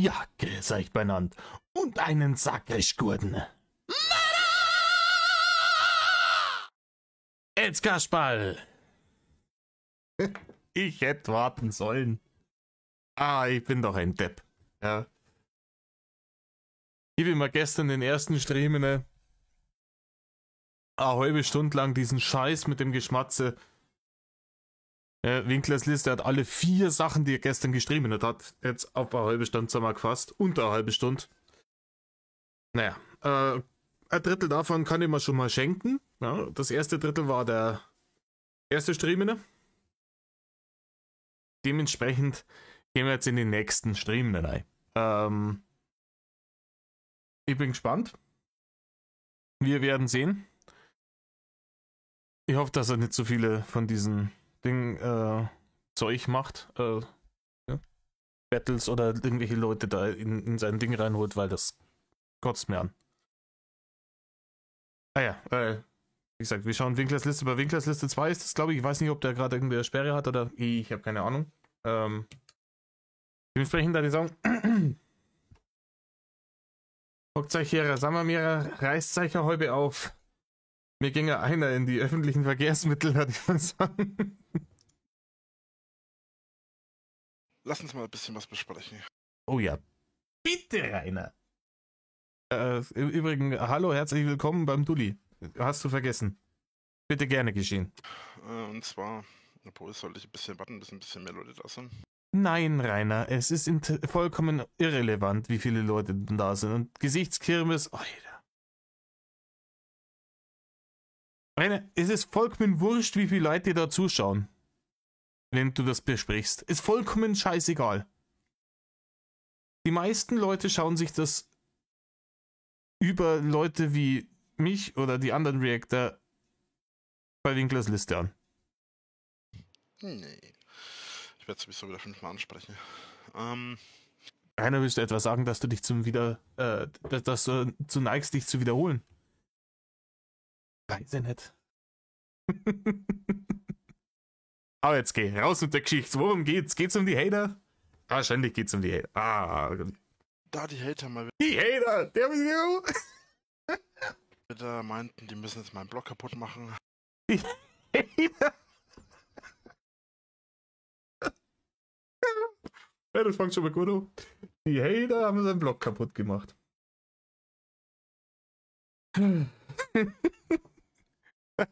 Ja, grüß euch benannt. Und einen sakrisch guten. Jetzt Kasperl! Ich hätte warten sollen. Ah, ich bin doch ein Depp. Ja. Ich bin mal gestern den ersten Stream in eine halbe Stunde lang diesen Scheiß mit dem Geschmatze. Winklers Liste hat alle 4 Sachen, die er gestern gestreamt hat, jetzt auf eine halbe Stunde zusammengefasst. Unter eine halbe Stunde. Naja, ein Drittel davon kann ich mir schon mal schenken. Ja, das erste Drittel war der erste Streamer. Dementsprechend gehen wir jetzt in den nächsten Stream rein. Ich bin gespannt. Wir werden sehen. Ich hoffe, dass er nicht so viele von diesen Ding Zeug macht. Ja. Battles oder irgendwelche Leute da in sein Ding reinholt, weil das kotzt mir an. Ah ja, wie gesagt, wir schauen Winklers Liste. Bei Winklers Liste 2 ist das, glaube ich. Ich weiß nicht, ob der gerade irgendeine Sperre hat oder ich habe keine Ahnung. Dementsprechend da die sagen, hockt euch hier, sagen wir mir, reißt euch eine halbe auf. Mir ging ja einer in die öffentlichen Verkehrsmittel, würde ich mal sagen. Lass uns mal ein bisschen was besprechen. Oh ja, bitte, Rainer. Im Übrigen, hallo, herzlich willkommen beim Dulli. Hast du vergessen. Bitte gerne geschehen. Und zwar, obwohl, sollte ich ein bisschen warten, bis ein bisschen mehr Leute da sind. Nein, Rainer, es ist vollkommen irrelevant, wie viele Leute da sind. Und Gesichtskirmes, Alter. Rainer, es ist vollkommen wurscht, wie viele Leute da zuschauen, wenn du das besprichst. Ist vollkommen scheißegal. Die meisten Leute schauen sich das über Leute wie mich oder die anderen Reactor bei Winklers Liste an. Nee. Ich werde sowieso wieder 5-mal ansprechen. Rainer, willst du etwa sagen, dass du dich zum Wieder, dass du zu neigst, dich zu wiederholen? Weiß ich nicht. Aber jetzt geh raus mit der Geschichte. Worum geht's? Geht's um die Hater? Wahrscheinlich geht's um die Hater. Ah. Da die Hater mal Die Hater! Der wieder meinten, die müssen jetzt meinen Blog kaputt machen. Die Hater! Ja, das fängt schon mal gut an. Die Hater haben seinen Blog kaputt gemacht.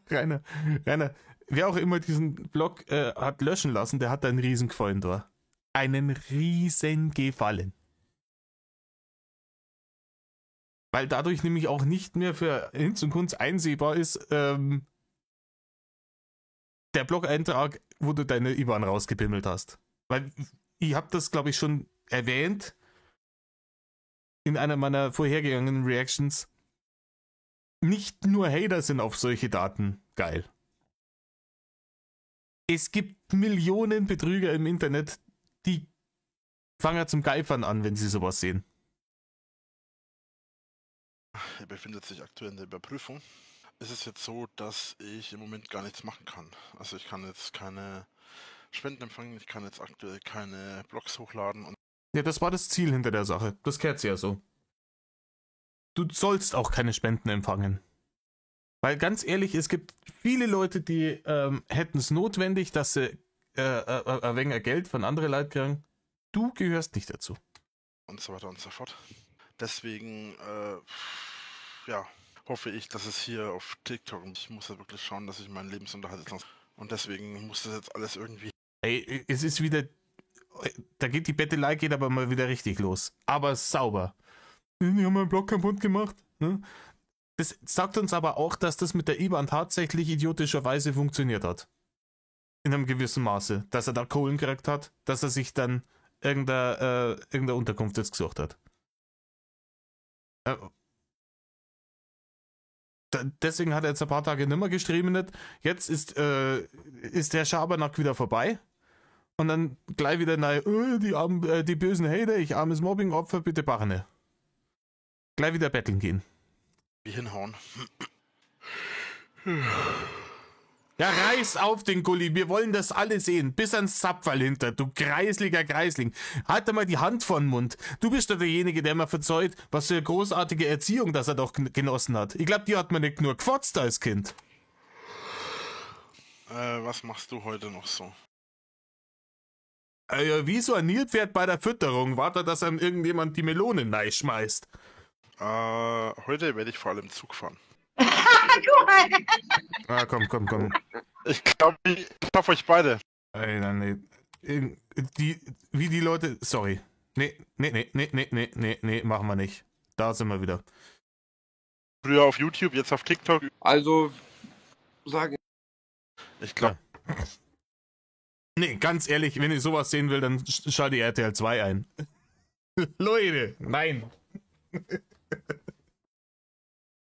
Rainer, Rainer, wer auch immer diesen Blog hat löschen lassen, der hat einen Riesengefallen da. Einen Riesengefallen. Weil dadurch nämlich auch nicht mehr für Hinz und Kunz einsehbar ist, der Blog-Eintrag, wo du deine IBAN rausgepimmelt hast. Weil ich hab das, glaub ich, schon erwähnt in einer meiner vorhergegangenen Reactions. Nicht nur Hater sind auf solche Daten geil. Es gibt Millionen Betrüger im Internet, die fangen zum Geifern an, wenn sie sowas sehen. Er befindet sich aktuell in der Überprüfung. Es ist jetzt so, dass ich im Moment gar nichts machen kann. Also ich kann jetzt keine Spenden empfangen, ich kann jetzt aktuell keine Blogs hochladen. Und ja, das war das Ziel hinter der Sache. Das kehrt ja so. Du sollst auch keine Spenden empfangen. Weil ganz ehrlich, es gibt viele Leute, die hätten es notwendig, dass sie ein wenig Geld von anderen Leuten kriegen. Du gehörst nicht dazu. Und so weiter und so fort. Deswegen ja, hoffe ich, dass es hier auf TikTok, und ich muss ja wirklich schauen, dass ich meinen Lebensunterhalt jetzt noch, und deswegen muss das jetzt alles irgendwie... Ey, es ist wieder, da geht die Bettelei, geht aber mal wieder richtig los. Aber sauber. Die haben meinen Blog kaputt gemacht. Ne? Das sagt uns aber auch, dass das mit der IBAN tatsächlich idiotischerweise funktioniert hat. In einem gewissen Maße. Dass er da Kohlen gekriegt hat, dass er sich dann irgendeine Unterkunft jetzt gesucht hat. Deswegen hat er jetzt ein paar Tage nimmer gestreamt. Jetzt ist der Schabernack wieder vorbei. Und dann gleich wieder nein, oh, die bösen Hater, ich armes Mobbing-Opfer, bitte Barne. Gleich wieder betteln gehen. Wie hinhauen. Ja, reiß auf den Gulli. Wir wollen das alle sehen. Bis ans Zapferl hinter, du kreisliger Kreisling. Halt mal die Hand vor den Mund. Du bist doch derjenige, der mir verzeiht, was für eine großartige Erziehung das er doch genossen hat. Ich glaube, die hat man nicht nur gefotzt als Kind. Was machst du heute noch so? Wie so ein Nilpferd bei der Fütterung. Warte, dass einem irgendjemand die Melone schmeißt. Heute werde ich vor allem Zug fahren. Cool. Ah, komm, komm, komm. Ich glaube, ich schaffe euch beide. Ey, nein, nee. Wie die Leute. Sorry. Nee, nee, nee, nee, nee, nee, nee, nee, machen wir nicht. Da sind wir wieder. Früher auf YouTube, jetzt auf TikTok. Also, sagen. Ich glaube. Ja. Nee, ganz ehrlich, wenn ich sowas sehen will, dann schalte ich RTL 2 ein. Leute, nein. Ich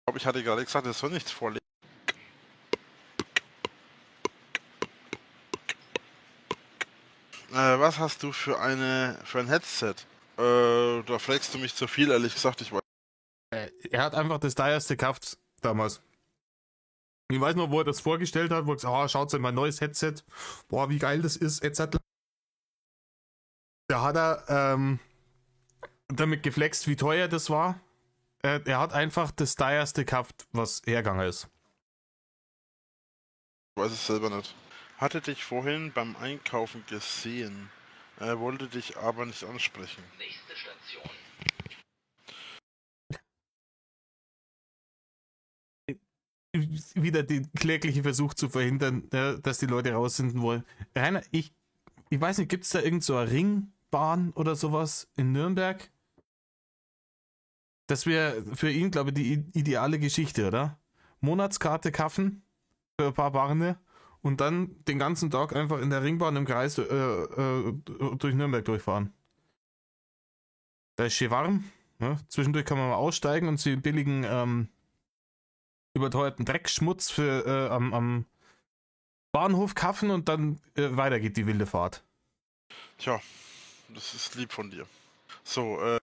glaube, ich hatte gerade gesagt, es soll nichts vorlegen. Was hast du für ein Headset? Da fragst du mich zu viel, ehrlich gesagt. Ich weiß. Er hat einfach das teuerste gekauft damals. Ich weiß noch, wo er das vorgestellt hat, wo er gesagt hat, oh, schaut euch mein neues Headset. Boah, wie geil das ist, etc. Da hat er damit geflext, wie teuer das war. Er hat einfach das teuerste gekauft, was hergegangen ist. Ich weiß es selber nicht. Hatte dich vorhin beim Einkaufen gesehen, wollte dich aber nicht ansprechen. Nächste Station. Wieder den kläglichen Versuch zu verhindern, dass die Leute rausfinden wollen. Rainer, ich weiß nicht, gibt es da irgend so eine Ringbahn oder sowas in Nürnberg? Das wäre für ihn, glaube ich, die ideale Geschichte, oder? Monatskarte kaufen für ein paar Barne und dann den ganzen Tag einfach in der Ringbahn im Kreis durch Nürnberg durchfahren. Da ist schön warm. Ne? Zwischendurch kann man mal aussteigen und sie billigen überteuerten Dreckschmutz für, am Bahnhof kaufen und dann weiter geht die wilde Fahrt. Tja, das ist lieb von dir. So,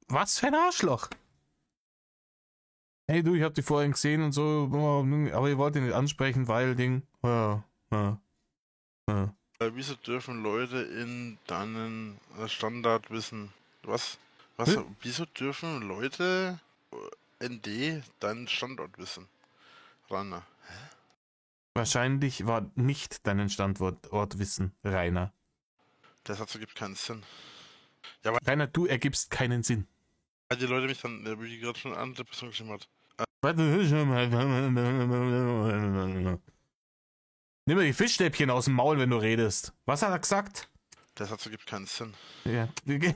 Was für ein Arschloch! Hey du, ich hab dich vorhin gesehen und so, aber ich wollte ihn nicht ansprechen, weil Ding. Ja, ja, ja. Wieso dürfen Leute in deinen Standard wissen? Was? Was? Hm? Wieso dürfen Leute ND deinen Standort wissen? Rainer. Hä? Wahrscheinlich war nicht deinen Standort wissen, Rainer. Der Satz ergibt keinen Sinn. Ja, Rainer, du ergibst keinen Sinn. Weil die Leute mich dann, wie gerade schon eine andere Person geschrieben hat. Nimm mir die Fischstäbchen aus dem Maul, wenn du redest. Was hat er gesagt? Der Satz ergibt keinen Sinn. Ja. Wenn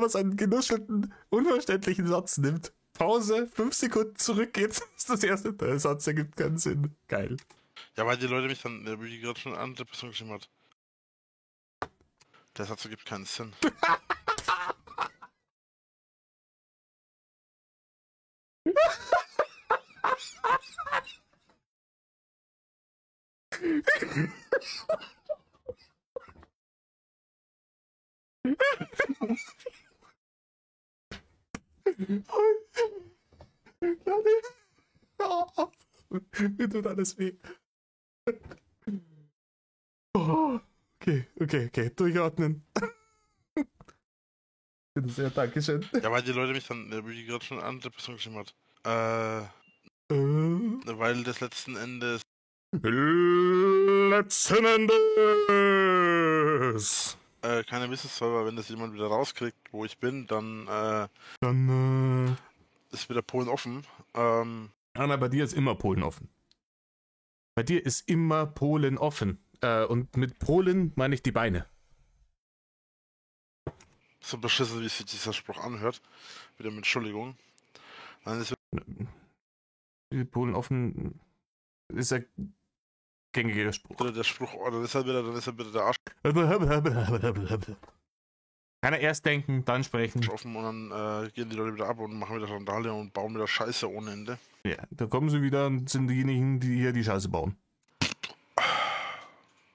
man einen genuschelten, unverständlichen Satz nimmt, Pause, 5 Sekunden zurückgeht, ist das erste. Der Satz ergibt keinen Sinn. Geil. Ja, weil die Leute mich dann, wie gerade schon eine andere Person geschrieben hat. Der Satz ergibt keinen Sinn. Mir tut alles weh. Oh, okay, okay, okay. Durchatmen. Bitte sehr, Dankeschön. Ja, weil die Leute mich dann, wie gerade schon eine andere Person geschrieben hat. Weil das letzten Endes. Letzten Endes! Keiner wissen soll, weil wenn das jemand wieder rauskriegt, wo ich bin, dann, dann ist wieder Polen offen. Anna, bei dir ist immer Polen offen. Bei dir ist immer Polen offen. Und mit Polen meine ich die Beine. So beschissen, wie sich dieser Spruch anhört. Wieder mit Entschuldigung. Dann ist Polen offen ist ja gängiger Spruch. Der Spruch, oh, dann ist halt wieder, dann ist halt wieder der Arsch. Kann er erst denken, dann sprechen. Offen und dann gehen die Leute wieder ab und machen wieder Randale und bauen wieder Scheiße ohne Ende. Ja, da kommen sie wieder und sind diejenigen, die hier die Scheiße bauen.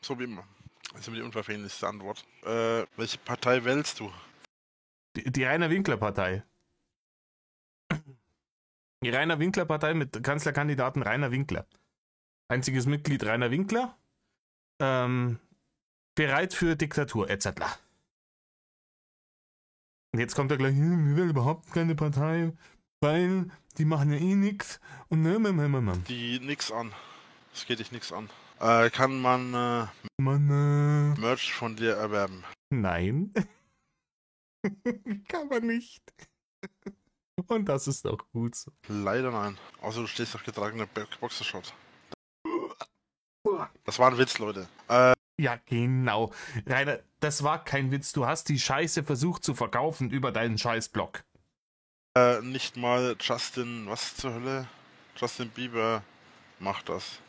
So wie immer. Das ist immer die unverfänglichste Antwort. Welche Partei wählst du? Die Rainer Winkler Partei. Die Rainer Winkler Partei mit Kanzlerkandidaten Rainer Winkler. Einziges Mitglied Rainer Winkler. Bereit für Diktatur, etc. Und jetzt kommt er gleich, wir will überhaupt keine Partei, weil die machen ja eh nix. Und ne, ne, ne, ne, ne. Die nix an. Das geht dich nix an. Kann man Merch von dir erwerben? Nein. Kann man nicht. Und das ist auch gut so. Leider nein. Außer du stehst auf getragene Boxershot. Das war ein Witz, Leute. Ja, genau. Rainer, das war kein Witz. Du hast die Scheiße versucht zu verkaufen über deinen Scheißblog. Nicht mal Justin, was zur Hölle? Justin Bieber macht das.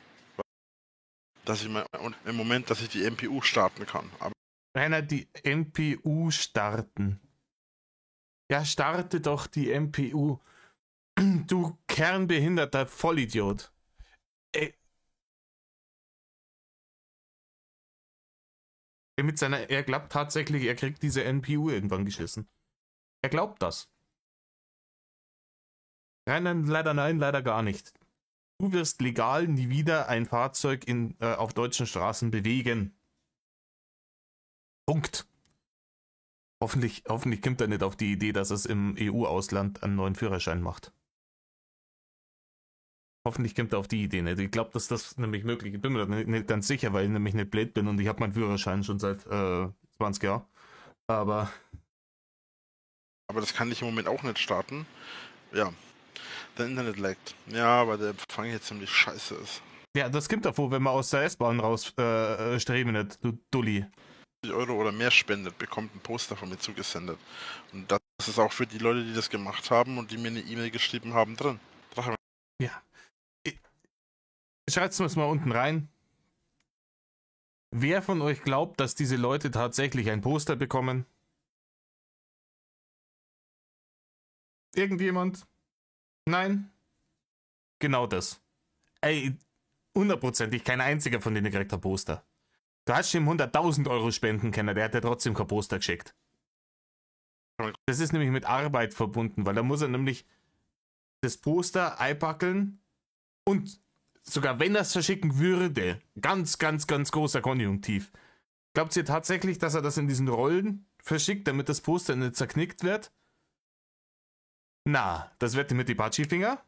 Dass ich mal, und im Moment, dass ich die MPU starten kann. Aber Rainer, die MPU starten. Ja, starte doch die MPU. Du kernbehinderter Vollidiot. Ey. Mit seiner, er glaubt tatsächlich, er kriegt diese NPU irgendwann geschissen. Er glaubt das. Nein, leider nein, leider gar nicht. Du wirst legal nie wieder ein Fahrzeug auf deutschen Straßen bewegen. Punkt. Hoffentlich kommt er nicht auf die Idee, dass es im EU-Ausland einen neuen Führerschein macht. Hoffentlich kommt er auf die Idee nicht. Ich glaube, dass das nämlich möglich ist. Ich bin mir da nicht ganz sicher, weil ich nämlich nicht blöd bin und ich habe meinen Führerschein schon seit 20 Jahren. Aber das kann ich im Moment auch nicht starten. Ja. Der Internet laggt. Ja, weil der Empfang hier ziemlich scheiße ist. Ja, das kommt davor, wenn man aus der S-Bahn raus streben nicht, du Dulli. Euro oder mehr spendet, bekommt ein Poster von mir zugesendet. Und das ist auch für die Leute, die das gemacht haben und die mir eine E-Mail geschrieben haben, drin. Ja. Schreibt es mal unten rein. Wer von euch glaubt, dass diese Leute tatsächlich ein Poster bekommen? Irgendjemand? Nein? Genau das. Ey, hundertprozentig, kein einziger von denen kriegt ein Poster. Du hast ihm 100.000 Euro spenden können, der hat ja trotzdem kein Poster geschickt. Das ist nämlich mit Arbeit verbunden, weil da muss er nämlich das Poster einpackeln und sogar wenn er es verschicken würde, ganz, ganz, ganz großer Konjunktiv. Glaubt ihr tatsächlich, dass er das in diesen Rollen verschickt, damit das Poster nicht zerknickt wird? Na, das wird mit die Patschi-Finger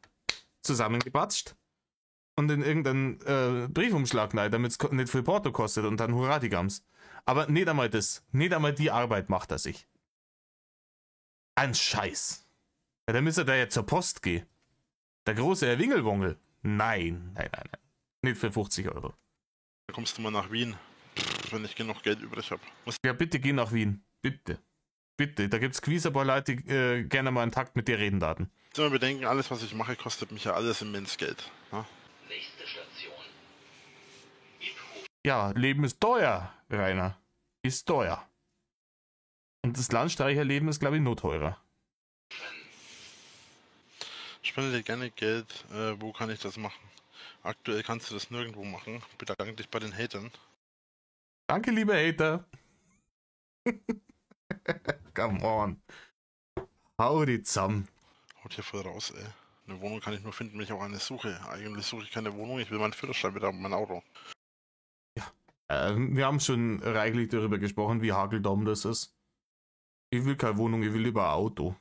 zusammengepatscht und in irgendeinen Briefumschlag rein, damit es nicht viel Porto kostet und dann hurra die Gams. Aber nicht einmal das, nicht einmal die Arbeit macht er sich. Ein Scheiß. Ja, dann müsste er da ja zur Post gehen. Der große Herr Wingelwongel. Nein, nein, nein, nein. Nicht für 50 Euro. Da kommst du mal nach Wien, wenn ich genug Geld übrig habe. Ja, bitte geh nach Wien. Bitte. Bitte. Da gibt's gewiss ein paar Leute, die gerne mal einen Takt mit dir reden daten. Immer bedenken, alles, was ich mache, kostet mich ja alles immens Geld. Ne? Nächste Station. Ja, Leben ist teuer, Rainer. Ist teuer. Und das Landstreicherleben ist, glaube ich, noch teurer. Ich spende dir gerne Geld. Wo kann ich das machen? Aktuell kannst du das nirgendwo machen. Bedanke dich bei den Hatern. Danke, liebe Hater. Come on. Hau die zusammen. Haut hier voll raus, ey. Eine Wohnung kann ich nur finden, wenn ich auch eine suche. Eigentlich suche ich keine Wohnung, ich will meinen Führerschein wieder und mein Auto. Ja. Wir haben schon reichlich darüber gesprochen, wie hageldumm das ist. Ich will keine Wohnung, ich will lieber ein Auto.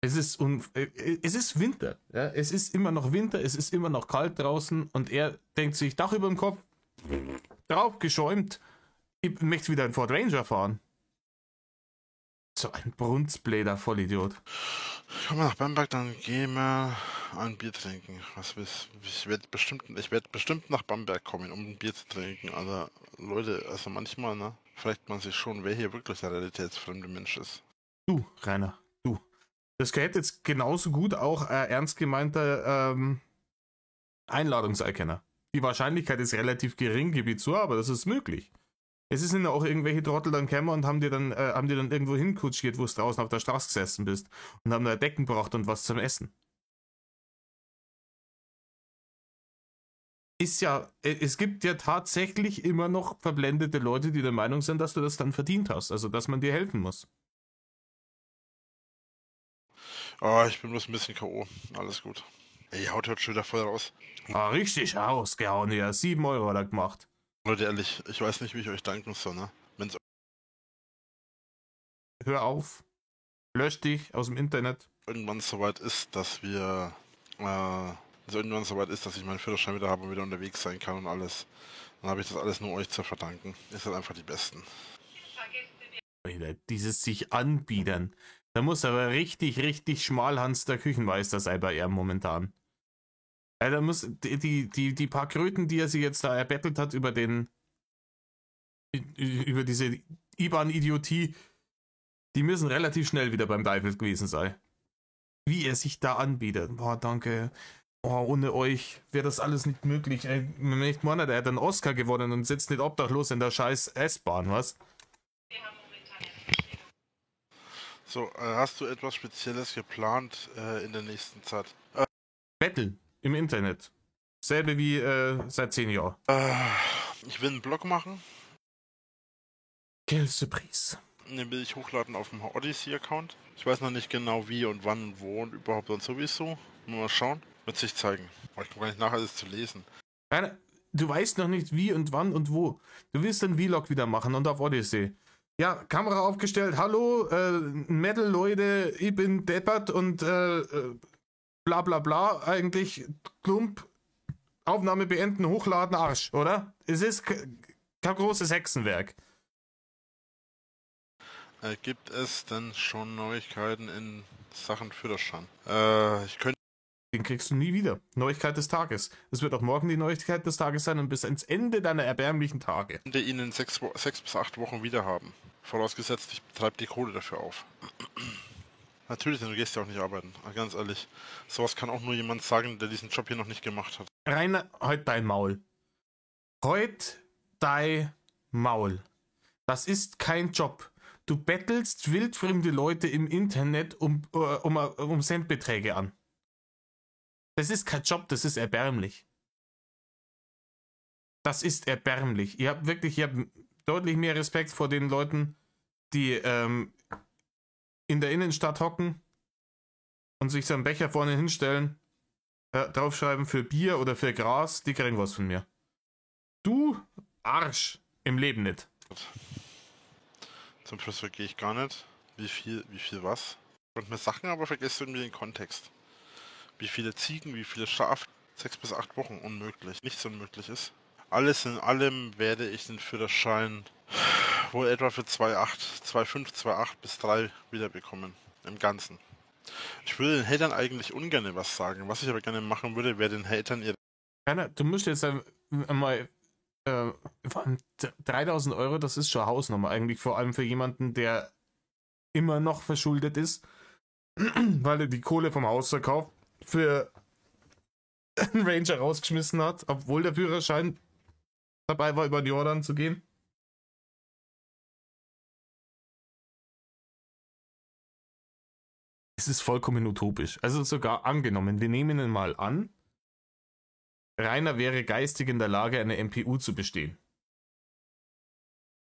Es ist Winter. Ja? Es ist immer noch Winter, es ist immer noch kalt draußen und er denkt sich, Dach über dem Kopf, drauf geschäumt, ich möchte wieder einen Ford Ranger fahren. So ein brunzbläder Vollidiot. Ich komme nach Bamberg, dann gehen wir ein Bier trinken. Was willst, ich werde bestimmt nach Bamberg kommen, um ein Bier zu trinken. Also Leute, also manchmal, ne, fragt man sich schon, wer hier wirklich der realitätsfremde Mensch ist. Du, Rainer, du. Das hätte jetzt genauso gut auch ernst gemeinter Einladung sein können. Die Wahrscheinlichkeit ist relativ gering, gebe ich zu, aber das ist möglich. Es sind ja auch irgendwelche Trottel dann gekommen und haben dir dann irgendwo hinkutschiert, wo du draußen auf der Straße gesessen bist und haben da Decken gebracht und was zum Essen. Ist ja, es gibt ja tatsächlich immer noch verblendete Leute, die der Meinung sind, dass du das dann verdient hast, also dass man dir helfen muss. Oh, ich bin bloß ein bisschen K.O. Alles gut. Ey, haut heute schon wieder voll raus. Ah, richtig rausgehauen hier. 7 Euro hat er gemacht. Leute, ehrlich, ich weiß nicht, wie ich euch danken soll, ne? Wenn's Hör auf. Lösch dich aus dem Internet. Irgendwann soweit ist, dass wir, es irgendwann soweit ist, dass ich meinen Führerschein wieder habe und wieder unterwegs sein kann und alles, dann habe ich das alles nur euch zu verdanken. Ihr seid einfach die Besten. Alter, dieses sich anbiedern. Da muss aber richtig, richtig Schmalhans der Küchenmeister sein bei ihm momentan. Ja, da muss die paar Kröten, die er sich jetzt da erbettelt hat über diese IBAN-Idiotie, die müssen relativ schnell wieder beim Teufel gewesen sein. Wie er sich da anbietet. Boah, danke. Oh, ohne euch wäre das alles nicht möglich. Ey, man möchte meinen, der hat einen Oscar gewonnen und sitzt nicht obdachlos in der scheiß S-Bahn, was? So, hast du etwas Spezielles geplant in der nächsten Zeit? Battle im Internet. Selbe wie seit 10 Jahren. Ich will einen Blog machen. Quelle Surprise. Den will ich hochladen auf dem Odysee-Account. Ich weiß noch nicht genau wie und wann und wo und überhaupt und sowieso. Mal schauen. Wird sich zeigen. Aber ich komme gar nicht nach, alles zu lesen. Nein, du weißt noch nicht wie und wann und wo. Du willst den Vlog wieder machen und auf Odysee. Ja, Kamera aufgestellt. Hallo, Metal Leute, ich bin deppert und bla bla bla. Eigentlich Klump, Aufnahme beenden, hochladen, Arsch, oder? Es ist kein großes Hexenwerk. Gibt es denn schon Neuigkeiten in Sachen Führerschein? Ich könnte. Den kriegst du nie wieder. Neuigkeit des Tages. Es wird auch morgen die Neuigkeit des Tages sein und bis ans Ende deiner erbärmlichen Tage. Ich könnte ihn in 6 bis 8 Wochen wieder haben. Vorausgesetzt, ich betreibe die Kohle dafür auf. Natürlich, denn du gehst ja auch nicht arbeiten. Ganz ehrlich, sowas kann auch nur jemand sagen, der diesen Job hier noch nicht gemacht hat. Rainer, halt dein Maul. Halt dein Maul. Das ist kein Job. Du bettelst wildfremde Leute im Internet um Centbeträge an. Das ist kein Job, das ist erbärmlich. Das ist erbärmlich. Ich habe wirklich, ich hab deutlich mehr Respekt vor den Leuten, die in der Innenstadt hocken und sich so einen Becher vorne hinstellen, draufschreiben für Bier oder für Gras, die kriegen was von mir. Du Arsch im Leben nicht. Zum Friseur gehe ich gar nicht. Wie viel was? Und mir Sachen, aber vergisst irgendwie den Kontext. Wie viele Ziegen, wie viele Schafe? 6 bis 8 Wochen, unmöglich. Nichts unmöglich ist. Alles in allem werde ich den Führerschein wohl etwa für 2,8, 2,5, 2,8 bis 3 wiederbekommen. Im Ganzen. Ich würde den Hatern eigentlich ungern was sagen. Was ich aber gerne machen würde, wäre den Hatern ihr... Rainer, du musst jetzt einmal... 3.000 Euro, das ist schon Hausnummer eigentlich, vor allem für jemanden, der immer noch verschuldet ist, weil er die Kohle vom Hausverkauf für einen Ranger rausgeschmissen hat, obwohl der Führerschein dabei war, über den Jordan zu gehen. Es ist vollkommen utopisch. Also sogar angenommen, wir nehmen ihn mal an, Rainer wäre geistig in der Lage, eine MPU zu bestehen.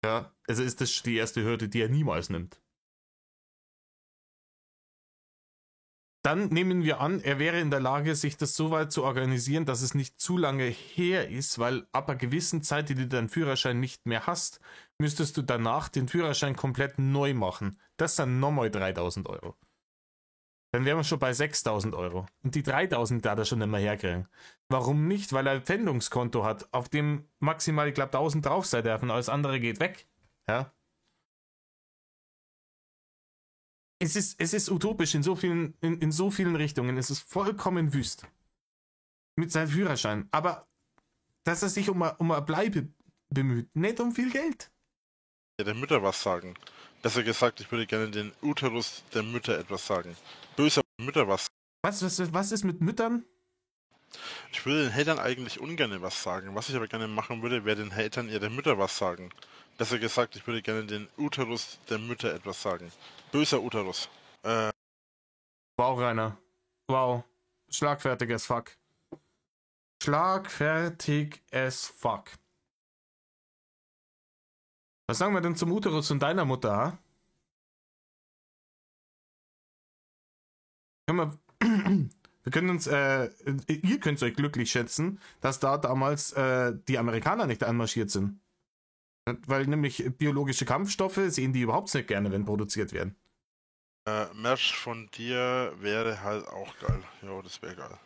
Ja, also ist das die erste Hürde, die er niemals nimmt. Dann nehmen wir an, er wäre in der Lage, sich das so weit zu organisieren, dass es nicht zu lange her ist, weil ab einer gewissen Zeit, die du deinen Führerschein nicht mehr hast, müsstest du danach den Führerschein komplett neu machen. Das sind nochmal 3.000 Euro. Dann wären wir schon bei 6.000 Euro. Und die 3.000 da er schon nicht mehr herkriegen. Warum nicht? Weil er ein Pfändungskonto hat, auf dem maximal, ich glaube, 1.000 drauf sein dürfen. Alles andere geht weg. Ja. Es ist utopisch in so vielen, in so vielen Richtungen. Es ist vollkommen wüst. Mit seinem Führerschein. Aber dass er sich um eine Bleibe bemüht, nicht um viel Geld. Ja, der Mütter was sagen. Besser gesagt, ich würde gerne den Uterus der Mütter etwas sagen. Böser Mütter was. Was ist mit Müttern? Ich würde den Hatern eigentlich ungern was sagen. Was ich aber gerne machen würde, wäre den Hatern ihrer Mütter was sagen. Besser gesagt, ich würde gerne den Uterus der Mütter etwas sagen. Böser Uterus. Wow, Rainer. Wow. Schlagfertiges Fuck. Schlagfertig as fuck. Was sagen wir denn zum Uterus und deiner Mutter, ha? Wir können uns, ihr könnt euch glücklich schätzen, dass da damals die Amerikaner nicht einmarschiert sind. Weil nämlich biologische Kampfstoffe sehen die überhaupt nicht gerne, wenn produziert werden. Merch von dir wäre halt auch geil. Ja, das wäre geil.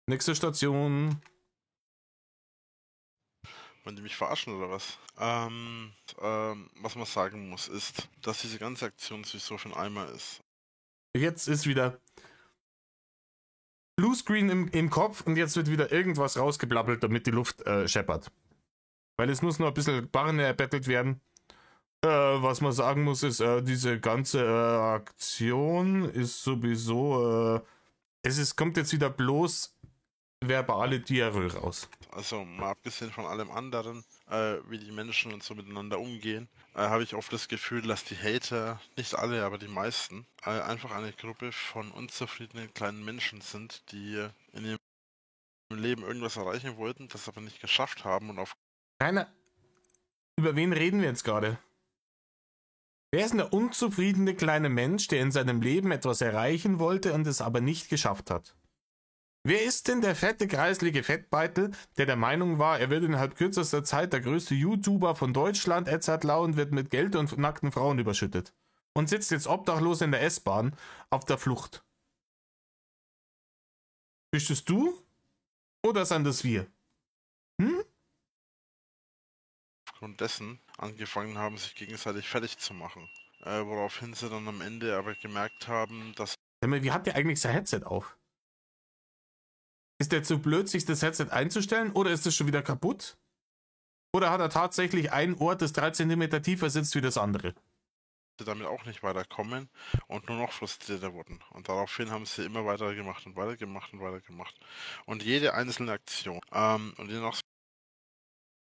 Nächste Station. Wollen die mich verarschen oder was? Was man sagen muss, ist, dass diese ganze Aktion sowieso für den Eimer ist. Jetzt ist wieder Bluescreen im Kopf und jetzt wird wieder irgendwas rausgeblabbelt, damit die Luft scheppert. Weil es muss noch ein bisschen Barne erbettelt werden. Was man sagen muss, ist, diese ganze Aktion ist sowieso... kommt jetzt wieder bloß verbale Diarrhoe raus. Also mal abgesehen von allem anderen, wie die Menschen und so miteinander umgehen, habe ich oft das Gefühl, dass die Hater, nicht alle, aber die meisten, einfach eine Gruppe von unzufriedenen kleinen Menschen sind, die in ihrem Leben irgendwas erreichen wollten, das aber nicht geschafft haben und auf... Keiner. Über wen reden wir jetzt gerade? Wer ist denn der unzufriedene kleine Mensch, der in seinem Leben etwas erreichen wollte und es aber nicht geschafft hat? Wer ist denn der fette, kreislige Fettbeitel, der der Meinung war, er wird innerhalb kürzester Zeit der größte YouTuber von Deutschland, etc. und wird mit Geld und nackten Frauen überschüttet? Und sitzt jetzt obdachlos in der S-Bahn auf der Flucht. Bist es du? Oder sind das wir? Hm? Aufgrund dessen angefangen haben, sich gegenseitig fertig zu machen. Woraufhin sie dann am Ende aber gemerkt haben, dass... Wie hat der eigentlich sein Headset auf? Ist der zu blöd, sich das Headset einzustellen, oder ist es schon wieder kaputt? Oder hat er tatsächlich ein Ohr, das 3 cm tiefer sitzt wie das andere? Sie damit auch nicht weiterkommen und nur noch frustrierter wurden. Und daraufhin haben sie immer weiter gemacht und weiter gemacht und weiter gemacht. Und jede einzelne Aktion. Und je noch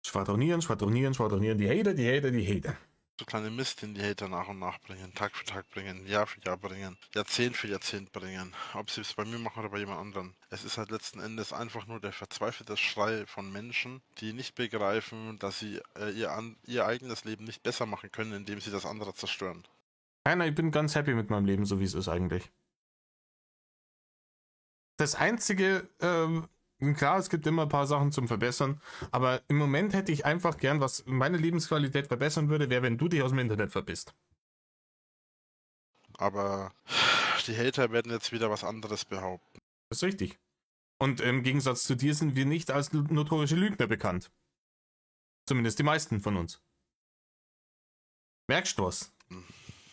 Schwadronieren, schwadronieren, schwadronieren, die Hater, die Hater, die Hater. So kleine Mist, den die Hater nach und nach bringen, Tag für Tag bringen, Jahr für Jahr bringen, Jahrzehnt für Jahrzehnt bringen. Ob sie es bei mir machen oder bei jemand anderem. Es ist halt letzten Endes einfach nur der verzweifelte Schrei von Menschen, die nicht begreifen, dass sie ihr eigenes Leben nicht besser machen können, indem sie das andere zerstören. Keiner, ich bin ganz happy mit meinem Leben, so wie es ist eigentlich. Das Einzige, klar, es gibt immer ein paar Sachen zum Verbessern, aber im Moment hätte ich einfach gern, was meine Lebensqualität verbessern würde, wäre, wenn du dich aus dem Internet verpisst. Aber die Hater werden jetzt wieder was anderes behaupten. Das ist richtig. Und im Gegensatz zu dir sind wir nicht als notorische Lügner bekannt. Zumindest die meisten von uns. Merkst du was?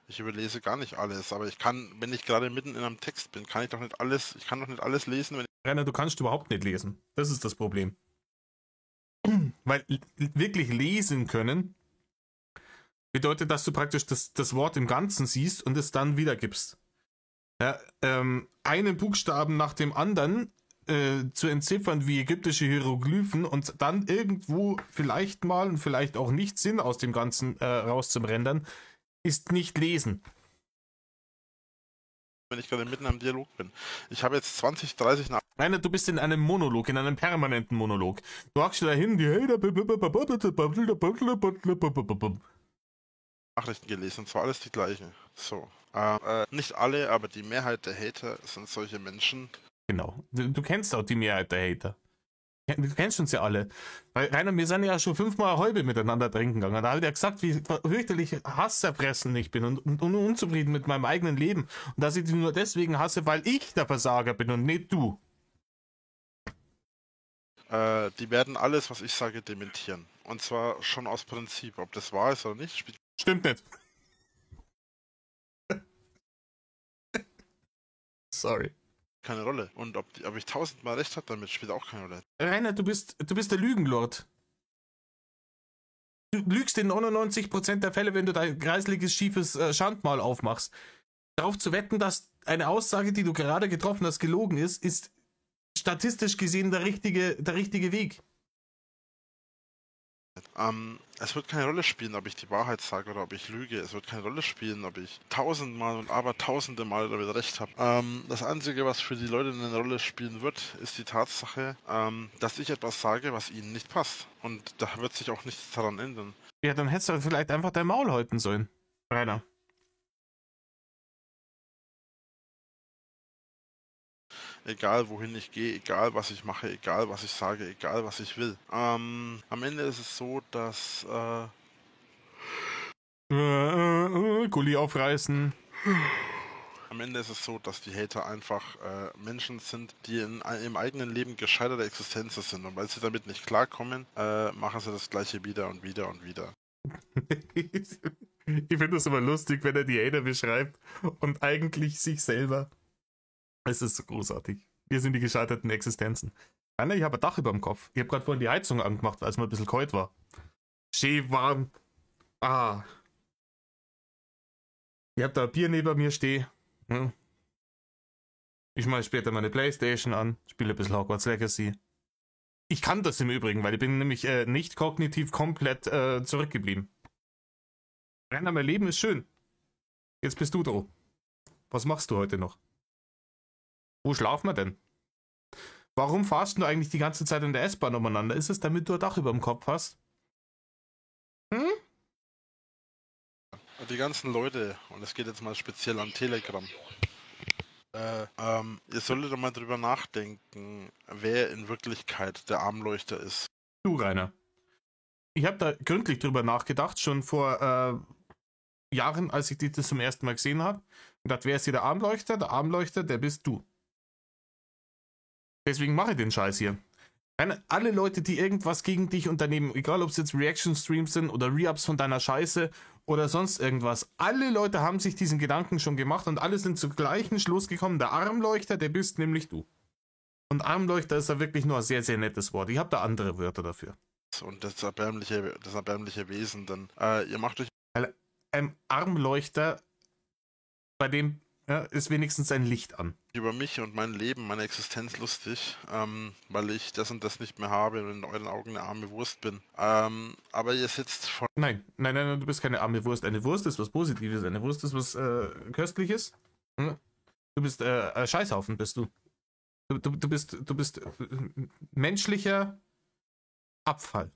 Ich überlese gar nicht alles, aber ich kann, wenn ich gerade mitten in einem Text bin, kann ich doch nicht alles, ich kann doch nicht alles lesen, wenn ich... Rainer, du kannst überhaupt nicht lesen. Das ist das Problem. Weil wirklich lesen können bedeutet, dass du praktisch das Wort im Ganzen siehst und es dann wiedergibst. Ja, einen Buchstaben nach dem anderen zu entziffern wie ägyptische Hieroglyphen und dann irgendwo vielleicht mal und vielleicht auch nicht Sinn aus dem Ganzen rauszurendern, ist nicht lesen. Wenn ich gerade mitten am Dialog bin. Ich habe jetzt 20, 30... Nein, du bist in einem Monolog, in einem permanenten Monolog. Du hockst da hin, die Nachrichten gelesen, und zwar alles die gleichen. So. Nicht alle, aber die Mehrheit der Hater sind solche Menschen. Genau. Du kennst auch die Mehrheit der Hater. Du kennst uns ja alle. Weil, Rainer, wir sind ja schon 5-mal halbe miteinander trinken gegangen. Da hat er gesagt, wie fürchterlich hasszerfressen ich bin und unzufrieden mit meinem eigenen Leben. Und dass ich dich nur deswegen hasse, weil ich der Versager bin und nicht du. Die werden alles, was ich sage, dementieren. Und zwar schon aus Prinzip. Ob das wahr ist oder nicht, spielt... Stimmt nicht. Sorry. Keine Rolle. Und ob ich 1000-mal recht habe damit, spielt auch keine Rolle. Rainer, du bist der Lügenlord. Du lügst in 99% der Fälle, wenn du dein kreisliges, schiefes Schandmaul aufmachst. Darauf zu wetten, dass eine Aussage, die du gerade getroffen hast, gelogen ist, ist statistisch gesehen der richtige Weg. Es wird keine Rolle spielen, ob ich die Wahrheit sage oder ob ich lüge. Es wird keine Rolle spielen, ob ich tausendmal und aber tausende Mal damit recht habe. Das Einzige, was für die Leute eine Rolle spielen wird, ist die Tatsache, dass ich etwas sage, was ihnen nicht passt. Und da wird sich auch nichts daran ändern. Ja, dann hättest du vielleicht einfach dein Maul halten sollen, Rainer. Egal wohin ich gehe, egal was ich mache, egal was ich sage, egal was ich will. Am Ende ist es so, dass Gulli aufreißen. Am Ende ist es so, dass die Hater einfach Menschen sind, die in ihrem eigenen Leben gescheiterte Existenzen sind. Und weil sie damit nicht klarkommen, machen sie das Gleiche wieder und wieder und wieder. Ich finde das immer lustig, wenn er die Hater beschreibt und eigentlich sich selber. Es ist so großartig. Wir sind die gescheiterten Existenzen. Rainer, ich habe ein Dach über dem Kopf. Ich habe gerade vorhin die Heizung angemacht, weil es mal ein bisschen kalt war. Schön warm. Ah. Ich habe da ein Bier neben mir stehen. Hm. Ich mache später meine Playstation an, spiele ein bisschen Hogwarts Legacy. Ich kann das im Übrigen, weil ich bin nämlich nicht kognitiv komplett zurückgeblieben. Rainer, mein Leben ist schön. Jetzt bist du dran. Was machst du heute noch? Wo schlafen wir denn? Warum fahrst du eigentlich die ganze Zeit in der S-Bahn umeinander? Ist es, damit du ein Dach über dem Kopf hast? Hm? Die ganzen Leute, und es geht jetzt mal speziell an Telegram, ihr solltet doch mal drüber nachdenken, wer in Wirklichkeit der Armleuchter ist. Du, Rainer. Ich habe da gründlich drüber nachgedacht, schon vor Jahren, als ich dich das zum ersten Mal gesehen habe. Und dachte, wer ist hier der Armleuchter? Der Armleuchter, der bist du. Deswegen mache ich den Scheiß hier. Alle Leute, die irgendwas gegen dich unternehmen, egal ob es jetzt Reaction-Streams sind oder Re-Ups von deiner Scheiße oder sonst irgendwas, alle Leute haben sich diesen Gedanken schon gemacht und alle sind zum gleichen Schluss gekommen. Der Armleuchter, der bist nämlich du. Und Armleuchter ist da wirklich nur ein sehr, sehr nettes Wort. Ich habe da andere Wörter dafür. Und das erbärmliche Wesen, denn ihr macht euch... Ein Armleuchter, bei dem ja, ist wenigstens ein Licht an. Über mich und mein Leben, meine Existenz lustig, weil ich das und das nicht mehr habe und in euren Augen eine arme Wurst bin. Aber ihr sitzt von... Nein, nein, nein, du bist keine arme Wurst. Eine Wurst ist was Positives, eine Wurst ist was Köstliches. Hm? Du bist ein Scheißhaufen, bist du. Du bist menschlicher Abfall.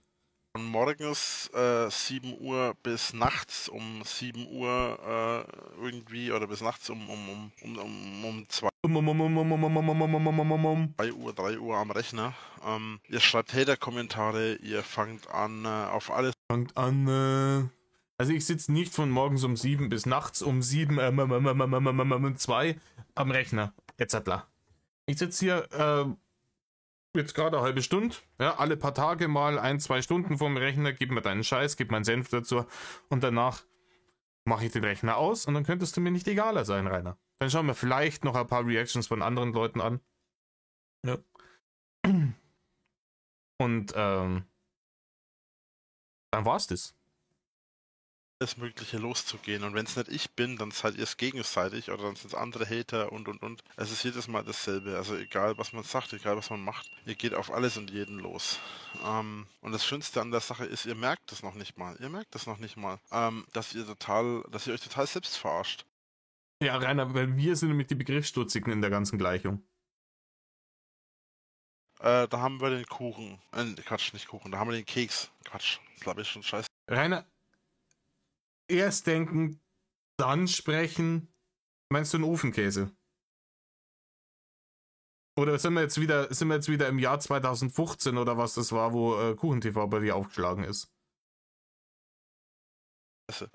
Von morgens 7 Uhr bis nachts um 7 Uhr irgendwie oder bis nachts um 2 Uhr, 3 Uhr am Rechner. Ihr schreibt Hater-Kommentare, ihr fangt an auf alles. Fangt an. Also ich sitze nicht von morgens um 7 bis nachts um 7 2 am Rechner, etc. Ich sitze hier jetzt gerade eine halbe Stunde, ja, alle paar Tage mal 1, 2 Stunden vorm Rechner, gib mir deinen Scheiß, gib meinen Senf dazu und danach mache ich den Rechner aus und dann könntest du mir nicht egaler sein, Rainer. Dann schauen wir vielleicht noch ein paar Reactions von anderen Leuten an. Ja. Und dann war's das. Alles Mögliche loszugehen. Und wenn es nicht ich bin, dann seid ihr es gegenseitig oder dann sind es andere Hater und. Es ist jedes Mal dasselbe. Also egal, was man sagt, egal, was man macht, ihr geht auf alles und jeden los. Und das Schönste an der Sache ist, ihr merkt es noch nicht mal. Ihr merkt es noch nicht mal, dass ihr euch total selbst verarscht. Ja, Rainer, weil wir sind nämlich die Begriffsstutzigen in der ganzen Gleichung. Da haben wir den Kuchen. Quatsch, nicht Kuchen. Da haben wir den Keks. Quatsch, das glaube ich schon scheiße. Rainer, erst denken, dann sprechen. Meinst du einen Ofenkäse? Oder sind wir jetzt wieder im Jahr 2015 oder was das war, wo KuchenTV bei dir aufgeschlagen ist?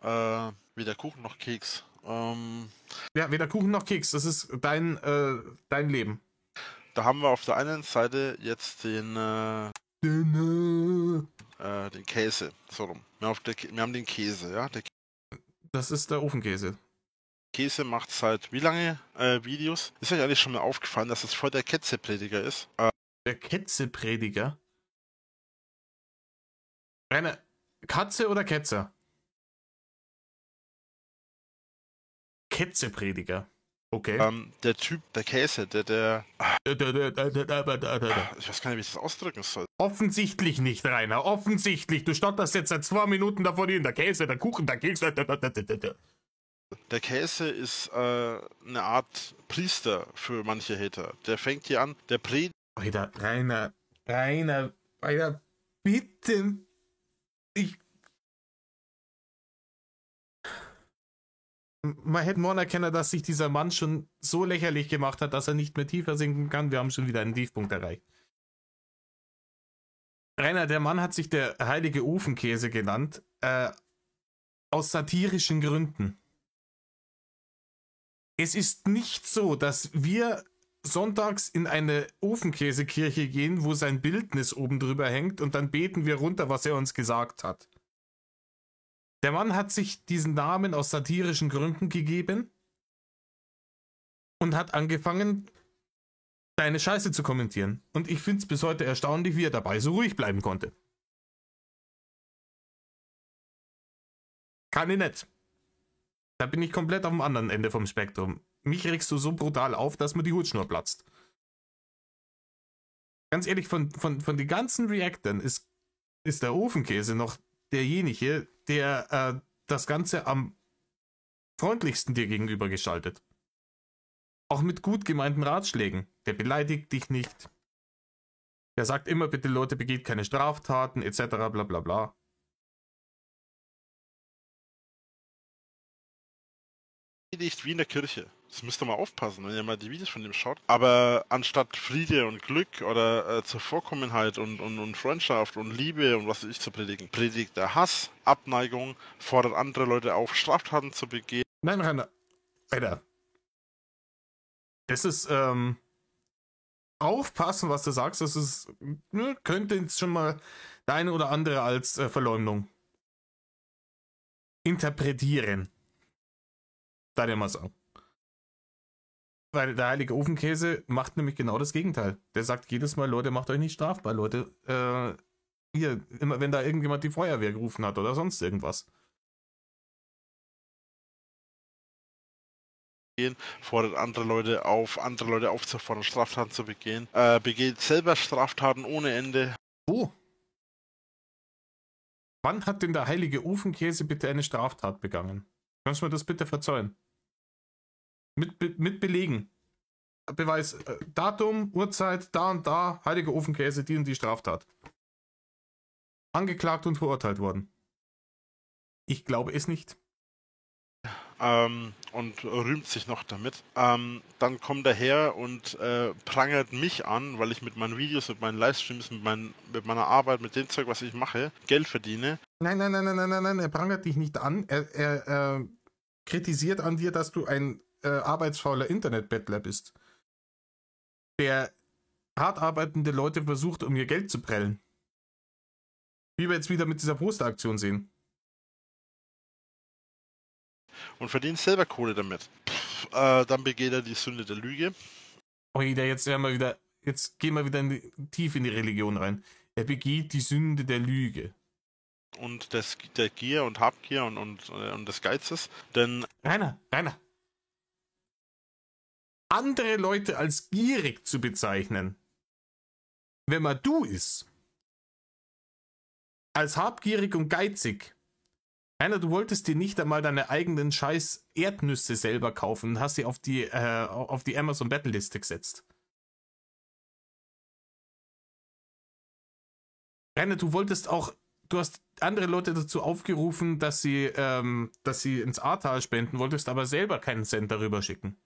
Weder Kuchen noch Keks. Ja, weder Kuchen noch Keks. Das ist dein Leben. Da haben wir auf der einen Seite jetzt den Käse. So rum. Wir haben den Käse, ja. Das ist der Ofenkäse. Käse macht seit wie lange Videos? Ist euch eigentlich schon mal aufgefallen, dass es voll der Ketzeprediger ist? Der Ketzeprediger? Eine Katze oder Ketzer? Ketzeprediger. Okay. Der Typ, der Käse, der ich weiß gar nicht, wie ich das ausdrücken soll. Offensichtlich nicht, Rainer. Offensichtlich. Du stotterst jetzt seit 2 Minuten davon hin. Der Käse, der Kuchen, der Keks. Der Käse ist eine Art Priester für manche Hater. Der fängt hier an, der predigt. Alter, Rainer, Rainer, Rainer, bitte. Man hätte morgen erkennen, dass sich dieser Mann schon so lächerlich gemacht hat, dass er nicht mehr tiefer sinken kann. Wir haben schon wieder einen Tiefpunkt erreicht. Rainer, der Mann hat sich der heilige Ofenkäse genannt, aus satirischen Gründen. Es ist nicht so, dass wir sonntags in eine Ofenkäsekirche gehen, wo sein Bildnis oben drüber hängt und dann beten wir runter, was er uns gesagt hat. Der Mann hat sich diesen Namen aus satirischen Gründen gegeben und hat angefangen, deine Scheiße zu kommentieren. Und ich find's bis heute erstaunlich, wie er dabei so ruhig bleiben konnte. Kann ich nicht. Da bin ich komplett auf dem anderen Ende vom Spektrum. Mich regst du so brutal auf, dass mir die Hutschnur platzt. Ganz ehrlich, von den ganzen Reactern ist der Ofenkäse noch derjenige, der das Ganze am freundlichsten dir gegenüber gestaltet. Auch mit gut gemeinten Ratschlägen. Der beleidigt dich nicht. Der sagt immer, bitte Leute, begeht keine Straftaten, etc. bla bla bla. Predigt wie in der Kirche. Das müsst ihr mal aufpassen, wenn ihr mal die Videos von dem schaut. Aber anstatt Friede und Glück oder Zuvorkommenheit und Freundschaft und Liebe und was weiß ich zu predigen, predigt er Hass, Abneigung, fordert andere Leute auf, Straftaten zu begehen. Nein, Rainer. Rainer. Das ist, aufpassen, was du sagst, das ist, ne, könnte jetzt schon mal der eine oder andere als Verleumdung interpretieren. Da dir mal sagen. Weil der heilige Ofenkäse macht nämlich genau das Gegenteil. Der sagt jedes Mal, Leute, macht euch nicht strafbar, Leute. Hier, immer wenn da irgendjemand die Feuerwehr gerufen hat oder sonst irgendwas. Fordert andere Leute auf, andere Leute aufzufordern, Straftaten zu begehen. Begeht selber Straftaten ohne Ende. Wo? Wann hat denn der heilige Ofenkäse bitte eine Straftat begangen? Kannst du mir das bitte verzeihen? Mit Belegen. Beweis, Datum, Uhrzeit, da und da, heilige Ofenkäse, die und die Straftat. Angeklagt und verurteilt worden. Ich glaube es nicht. Und rühmt sich noch damit. Dann kommt er her und prangert mich an, weil ich mit meinen Videos, mit meinen Livestreams, mit meiner Arbeit, mit dem Zeug, was ich mache, Geld verdiene. Nein, nein, nein, nein, nein, nein, nein, er prangert dich nicht an. Er kritisiert an dir, dass du ein arbeitsfauler Internetbettler bist, der hart arbeitende Leute versucht, um ihr Geld zu prellen. Wie wir jetzt wieder mit dieser Posteraktion sehen. Und verdient selber Kohle damit. Dann begeht er die Sünde der Lüge. Oh, jetzt werden wir wieder, jetzt gehen wir wieder tief in die Religion rein. Er begeht die Sünde der Lüge. Und der Gier und Habgier und des Geizes. Denn Rainer, Rainer. Andere Leute als gierig zu bezeichnen, wenn man du ist, als habgierig und geizig. Rainer, du wolltest dir nicht einmal deine eigenen scheiß Erdnüsse selber kaufen und hast sie auf die Amazon Battle-Liste gesetzt. Rainer, du wolltest auch, du hast andere Leute dazu aufgerufen, dass sie ins Ahrtal spenden wolltest, aber selber keinen Cent darüber schicken.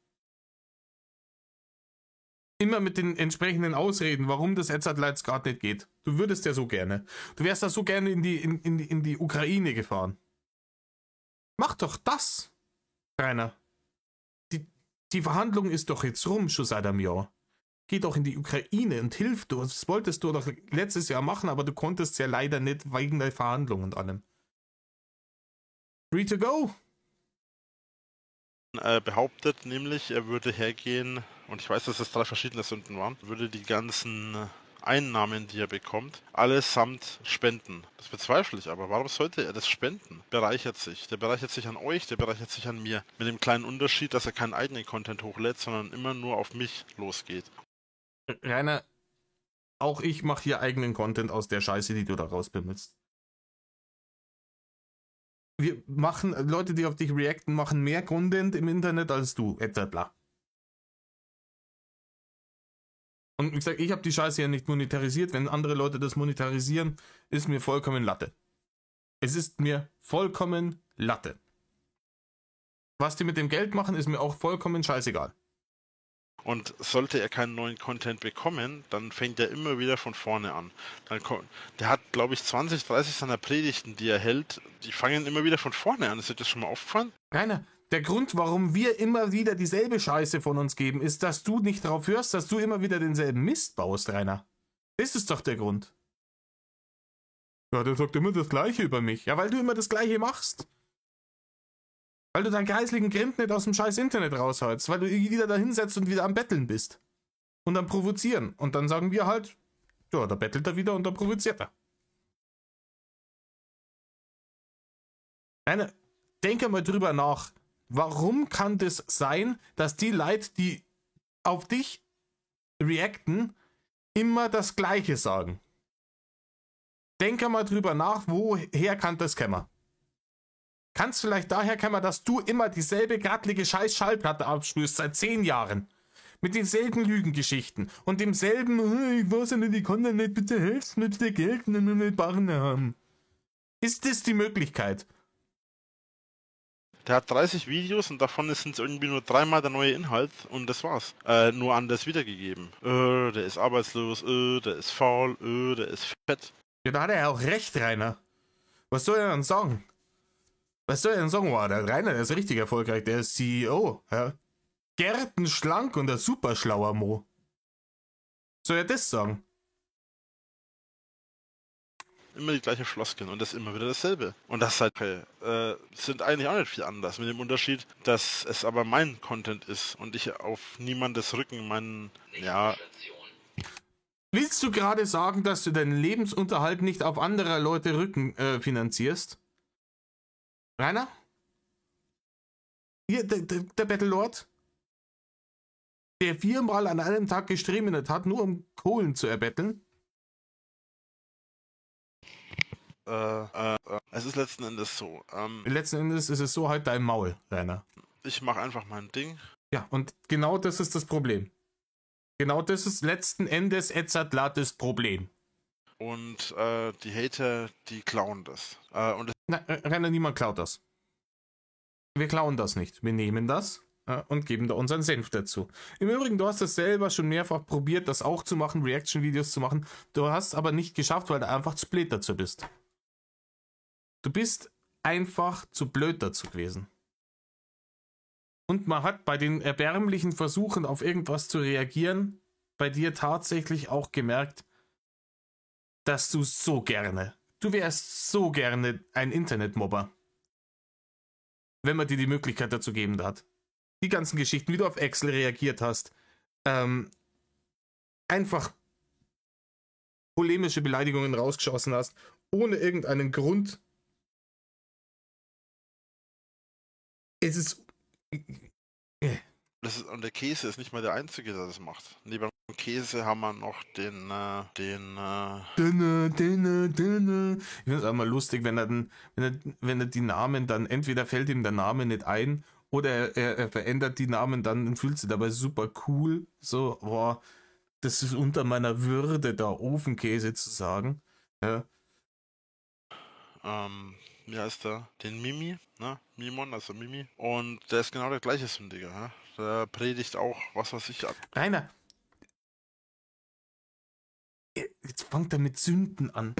Immer mit den entsprechenden Ausreden, warum das jetzt halt gerade nicht geht. Du würdest ja so gerne. Du wärst da so gerne in die Ukraine gefahren. Mach doch das, Rainer. Die Verhandlung ist doch jetzt rum, schon seit einem Jahr. Geh doch in die Ukraine und hilf du. Das wolltest du doch letztes Jahr machen, aber du konntest ja leider nicht wegen der Verhandlung und allem. Free to go. Behauptet nämlich, er würde hergehen, und ich weiß, dass es 3 verschiedene Sünden waren, würde die ganzen Einnahmen, die er bekommt, allesamt spenden. Das bezweifle ich aber. Warum sollte er das spenden? Bereichert sich. Der bereichert sich an euch, der bereichert sich an mir. Mit dem kleinen Unterschied, dass er keinen eigenen Content hochlädt, sondern immer nur auf mich losgeht. Rainer, auch ich mache hier eigenen Content aus der Scheiße, die du da rauspimmelst. Wir machen, Leute, die auf dich reacten, machen mehr Content im Internet als du, etc. Und wie gesagt, ich habe die Scheiße ja nicht monetarisiert. Wenn andere Leute das monetarisieren, ist mir vollkommen Latte. Es ist mir vollkommen Latte. Was die mit dem Geld machen, ist mir auch vollkommen scheißegal. Und sollte er keinen neuen Content bekommen, dann fängt er immer wieder von vorne an. Dann der hat, glaube ich, 20, 30 seiner Predigten, die er hält, die fangen immer wieder von vorne an. Ist dir das schon mal aufgefallen? Rainer, der Grund, warum wir immer wieder dieselbe Scheiße von uns geben, ist, dass du nicht drauf hörst, dass du immer wieder denselben Mist baust, Rainer. Das ist doch der Grund. Ja, der sagt immer das Gleiche über mich. Ja, weil du immer das Gleiche machst. Weil du deinen geistlichen Grind nicht aus dem scheiß Internet rausholst. Weil du wieder da hinsetzt und wieder am Betteln bist. Und dann provozieren. Und dann sagen wir halt, ja, da bettelt er wieder und da provoziert er. Rainer, denke mal drüber nach. Warum kann das sein, dass die Leute, die auf dich reacten, immer das Gleiche sagen? Denke mal drüber nach, woher kann das kommen? Kannst vielleicht daher kommen, dass du immer dieselbe grattlige Scheiß-Schallplatte abspürst seit 10 Jahren? Mit denselben Lügengeschichten und demselben, ich weiß ja nicht, ich kann ja nicht, bitte helft mir, bitte Geld, nicht Barren haben. Ist das die Möglichkeit? Der hat 30 Videos und davon sind es irgendwie nur dreimal der neue Inhalt und das war's. Nur anders wiedergegeben. Der ist arbeitslos, der ist faul, der ist fett. Ja, da hat er ja auch recht, Rainer. Was soll er dann sagen? Was soll er denn sagen? Oh, der Rainer, der ist richtig erfolgreich, der ist CEO. Ja? Gärtenschlank und ein superschlauer Mo. Soll er das sagen? Immer die gleiche Floskeln und das immer wieder dasselbe. Und das halt, sind eigentlich auch nicht viel anders. Mit dem Unterschied, dass es aber mein Content ist und ich auf niemandes Rücken meinen, ja. Willst du gerade sagen, dass du deinen Lebensunterhalt nicht auf anderer Leute Rücken finanzierst? Rainer? Hier, der Battlelord? Der 4-mal an einem Tag gestreamt hat, nur um Kohlen zu erbetteln? Es ist letzten Endes so. Letzten Endes ist es so, halt dein Maul, Rainer. Ich mach einfach mein Ding. Ja, und genau das ist das Problem. Genau das ist letzten Endes Edzardlates Problem. Und die Hater, die klauen das. Und Na, Rainer, niemand klaut das. Wir klauen das nicht. Wir nehmen das und geben da unseren Senf dazu. Im Übrigen, du hast das selber schon mehrfach probiert, das auch zu machen, Reaction-Videos zu machen. Du hast aber nicht geschafft, weil du einfach zu blöd dazu bist. Du bist einfach zu blöd dazu gewesen. Und man hat bei den erbärmlichen Versuchen, auf irgendwas zu reagieren, bei dir tatsächlich auch gemerkt, dass du so gerne, du wärst so gerne ein Internetmobber, wenn man dir die Möglichkeit dazu geben hat. Die ganzen Geschichten, wie du auf Excel reagiert hast, einfach polemische Beleidigungen rausgeschossen hast, ohne irgendeinen Grund. Es ist... Das ist, und der Käse ist nicht mal der Einzige, der das macht. Neben dem Käse haben wir noch den. Ich finde es auch immer lustig, wenn er die Namen dann, entweder fällt ihm der Name nicht ein, oder er verändert die Namen dann und fühlt sich dabei super cool. So, boah, das ist unter meiner Würde, da Ofenkäse zu sagen. Ja. Wie heißt der? Den Mimi, ne? Mimon, also Mimi. Und der ist genau der gleiche Sündiger, ne? Der predigt auch, was weiß ich. Rainer! Jetzt fängt er mit Sünden an.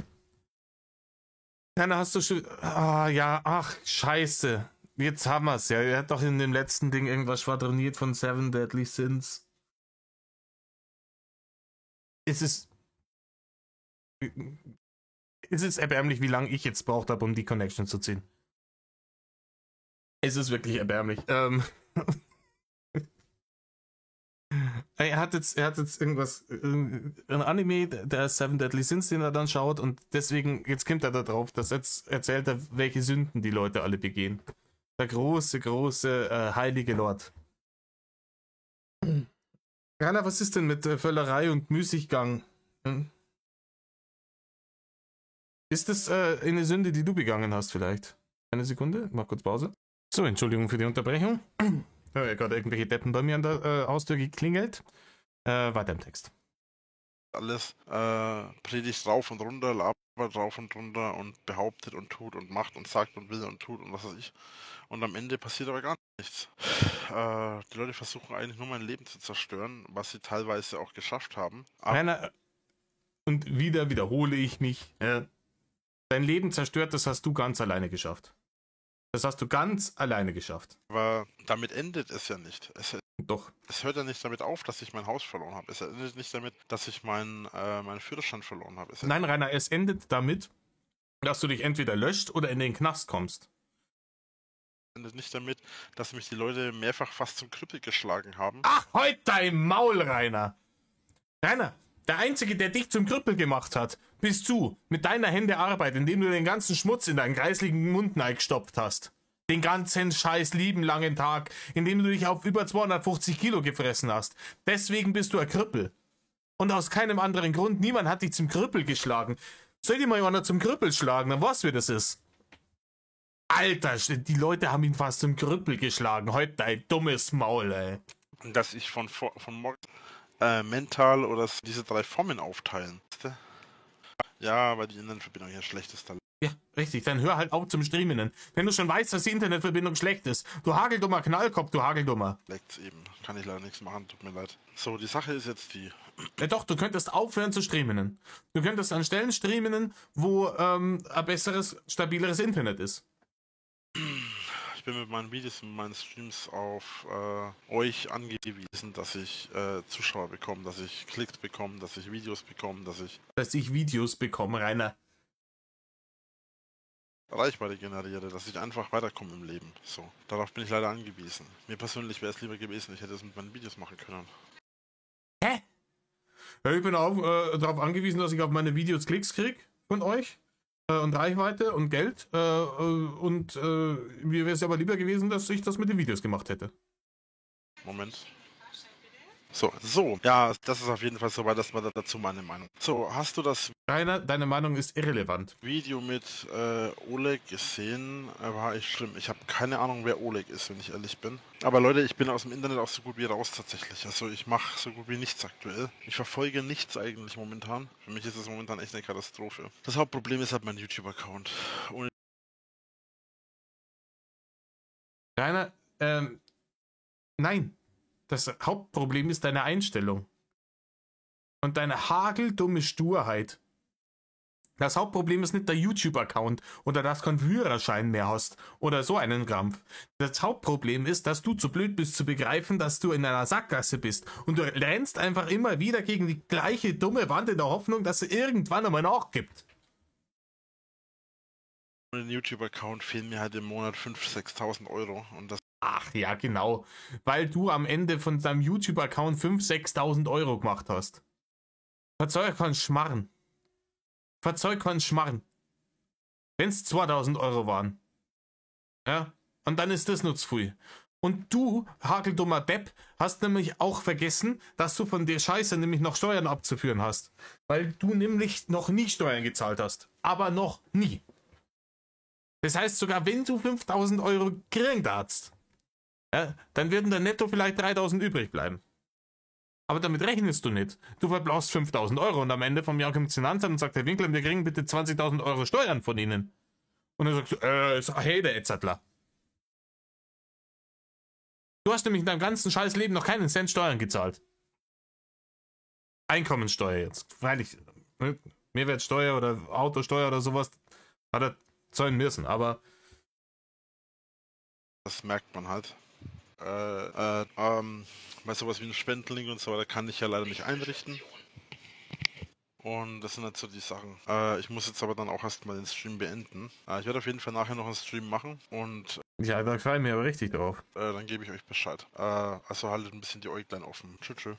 Rainer, hast du schon... Ah, ja, ach, scheiße. Jetzt haben wir's ja. Er hat doch in dem letzten Ding irgendwas schwadroniert von Seven Deadly Sins. Es ist erbärmlich, wie lange ich jetzt braucht habe, um die Connection zu ziehen. Es ist wirklich erbärmlich. Er hat jetzt irgendwas, ein Anime, der Seven Deadly Sins, den er dann schaut, und deswegen, jetzt kommt er da drauf, dass jetzt erzählt er, welche Sünden die Leute alle begehen. Der große, große, heilige Lord. Rainer, was ist denn mit Völlerei und Müßiggang? Hm? Ist das eine Sünde, die du begangen hast vielleicht? Eine Sekunde, mach kurz Pause. So, Entschuldigung für die Unterbrechung. Ja, gerade irgendwelche Deppen bei mir an der Haustür geklingelt. Weiter im Text. Alles predigt rauf und runter, labert rauf und runter und behauptet und tut und macht und sagt und will und tut und was weiß ich. Und am Ende passiert aber gar nichts. Die Leute versuchen eigentlich nur mein Leben zu zerstören, was sie teilweise auch geschafft haben. Aber Rainer, und wieder wiederhole ich mich. Dein Leben zerstört, das hast du ganz alleine geschafft. Das hast du ganz alleine geschafft. Aber damit endet es ja nicht. Doch. Es hört ja nicht damit auf, dass ich mein Haus verloren habe. Es endet nicht damit, dass ich meinen Führerschein verloren habe. Nein, Rainer, es endet damit, dass du dich entweder löscht oder in den Knast kommst. Es endet nicht damit, dass mich die Leute mehrfach fast zum Krüppel geschlagen haben. Ach, heute dein Maul, Rainer! Rainer, der Einzige, der dich zum Krüppel gemacht hat, bist du mit deiner Hände Arbeit, indem du den ganzen Schmutz in deinen kreisligen Mund neigestopft hast. Den ganzen scheiß lieben langen Tag, indem du dich auf über 250 Kilo gefressen hast. Deswegen bist du ein Krüppel. Und aus keinem anderen Grund, niemand hat dich zum Krüppel geschlagen. Soll dir mal jemand zum Krüppel schlagen, dann weißt du, wie das ist. Alter, die Leute haben ihn fast zum Krüppel geschlagen. Heute dein dummes Maul, ey. Dass ich von morgen mental oder diese drei Formen aufteilen. Ja, weil die Internetverbindung hier schlecht ist. Ja, richtig. Dann hör halt auf zum Streamen. Wenn du schon weißt, dass die Internetverbindung schlecht ist. Du hageldummer Knallkopf, du hageldummer. Leckt's eben. Kann ich leider nichts machen, tut mir leid. So, die Sache ist jetzt die. Ja doch, du könntest aufhören zu streamen. Du könntest an Stellen streamen, wo ein besseres, stabileres Internet ist. Ich bin mit meinen Videos und meinen Streams auf euch angewiesen, dass ich Zuschauer bekomme, dass ich Klicks bekomme, dass ich Videos bekomme, dass ich... Dass ich Videos bekomme, Rainer. Reichweite generiere, dass ich einfach weiterkomme im Leben. So, darauf bin ich leider angewiesen. Mir persönlich wäre es lieber gewesen, ich hätte es mit meinen Videos machen können. Hä? Ja, ich bin auch darauf angewiesen, dass ich auf meine Videos Klicks kriege von euch. Und Reichweite und Geld. Und mir wäre es aber lieber gewesen, dass ich das mit den Videos gemacht hätte. Moment. So. Ja, das ist auf jeden Fall soweit, das war dazu meine Meinung. So, hast du das... Rainer, deine Meinung ist irrelevant. Video mit Oleg gesehen? War echt schlimm. Ich habe keine Ahnung, wer Oleg ist, wenn ich ehrlich bin. Aber Leute, ich bin aus dem Internet auch so gut wie raus tatsächlich. Also ich mache so gut wie nichts aktuell. Ich verfolge nichts eigentlich momentan. Für mich ist es momentan echt eine Katastrophe. Das Hauptproblem ist halt mein YouTube-Account. Ohne Rainer, nein. Das Hauptproblem ist deine Einstellung. Und deine hageldumme Sturheit. Das Hauptproblem ist nicht der YouTube-Account oder dass du keinen Führerschein mehr hast oder so einen Krampf. Das Hauptproblem ist, dass du zu blöd bist zu begreifen, dass du in einer Sackgasse bist. Und du rennst einfach immer wieder gegen die gleiche dumme Wand in der Hoffnung, dass sie irgendwann einmal nachgibt. Ohne den YouTube-Account fehlen mir halt im Monat 5.000, 6.000 Euro. Und das Ach ja, genau. Weil du am Ende von deinem YouTube-Account 5.000, 6.000 Euro gemacht hast. Verzeih keinen Schmarrn. Verzeih keinen Schmarrn. Wenn es 2.000 Euro waren. Ja, und dann ist das nur zu viel. Und du, hakeldummer Depp, hast nämlich auch vergessen, dass du von der Scheiße nämlich noch Steuern abzuführen hast. Weil du nämlich noch nie Steuern gezahlt hast. Aber noch nie. Das heißt, sogar wenn du 5.000 Euro kriegen darfst, ja, dann werden da netto vielleicht 3.000 übrig bleiben. Aber damit rechnest du nicht. Du verblaust 5.000 Euro und am Ende vom Jahr kommt das Finanzamt und sagt, Herr Winkler, wir kriegen bitte 20.000 Euro Steuern von Ihnen. Und dann sagst du, hey, der Etzertler. Du hast nämlich in deinem ganzen scheiß Leben noch keinen Cent Steuern gezahlt. Einkommensteuer jetzt. Freilich, ne? Mehrwertsteuer oder Autosteuer oder sowas hat er zahlen müssen, aber... Das merkt man halt. Bei sowas wie ein Spendenlink und so weiter kann ich ja leider nicht einrichten. Und das sind halt so die Sachen. Ich muss jetzt aber dann auch erstmal den Stream beenden. Ich werde auf jeden Fall nachher noch einen Stream machen und Ja, da freue ich mich aber richtig drauf. Dann gebe ich euch Bescheid. Also haltet ein bisschen die Äuglein offen. Tschüss, tschüss.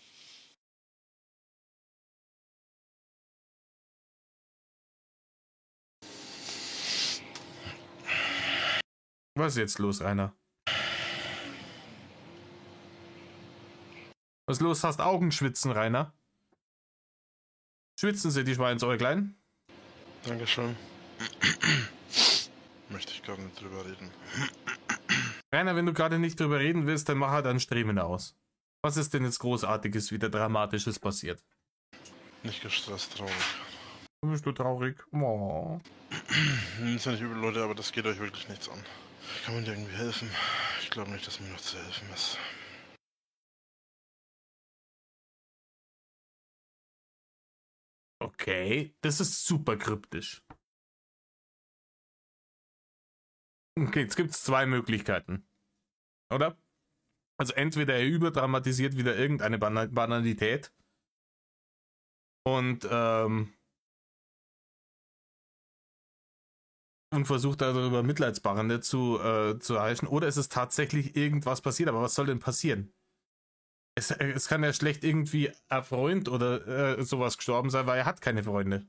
Was ist jetzt los, Rainer? Was ist los? Hast Augenschwitzen, Rainer? Schwitzen sie die Schweinsäuglein? Dankeschön. Möchte ich gar nicht drüber reden. Rainer, wenn du gerade nicht drüber reden willst, dann mach halt einen Streamen aus. Was ist denn jetzt Großartiges, wieder Dramatisches passiert? Nicht gestresst, traurig. Bist du traurig? Oh. Ist ja nicht übel, Leute, aber das geht euch wirklich nichts an. Kann man dir irgendwie helfen? Ich glaube nicht, dass mir noch zu helfen ist. Okay, das ist super kryptisch. Okay, jetzt gibt es zwei Möglichkeiten. Oder? Also entweder er überdramatisiert wieder irgendeine Banalität und versucht darüber Mitleidsbarren zu erreichen. Oder es ist tatsächlich irgendwas passiert. Aber was soll denn passieren? Es kann ja schlecht irgendwie ein Freund oder sowas gestorben sein, weil er hat keine Freunde.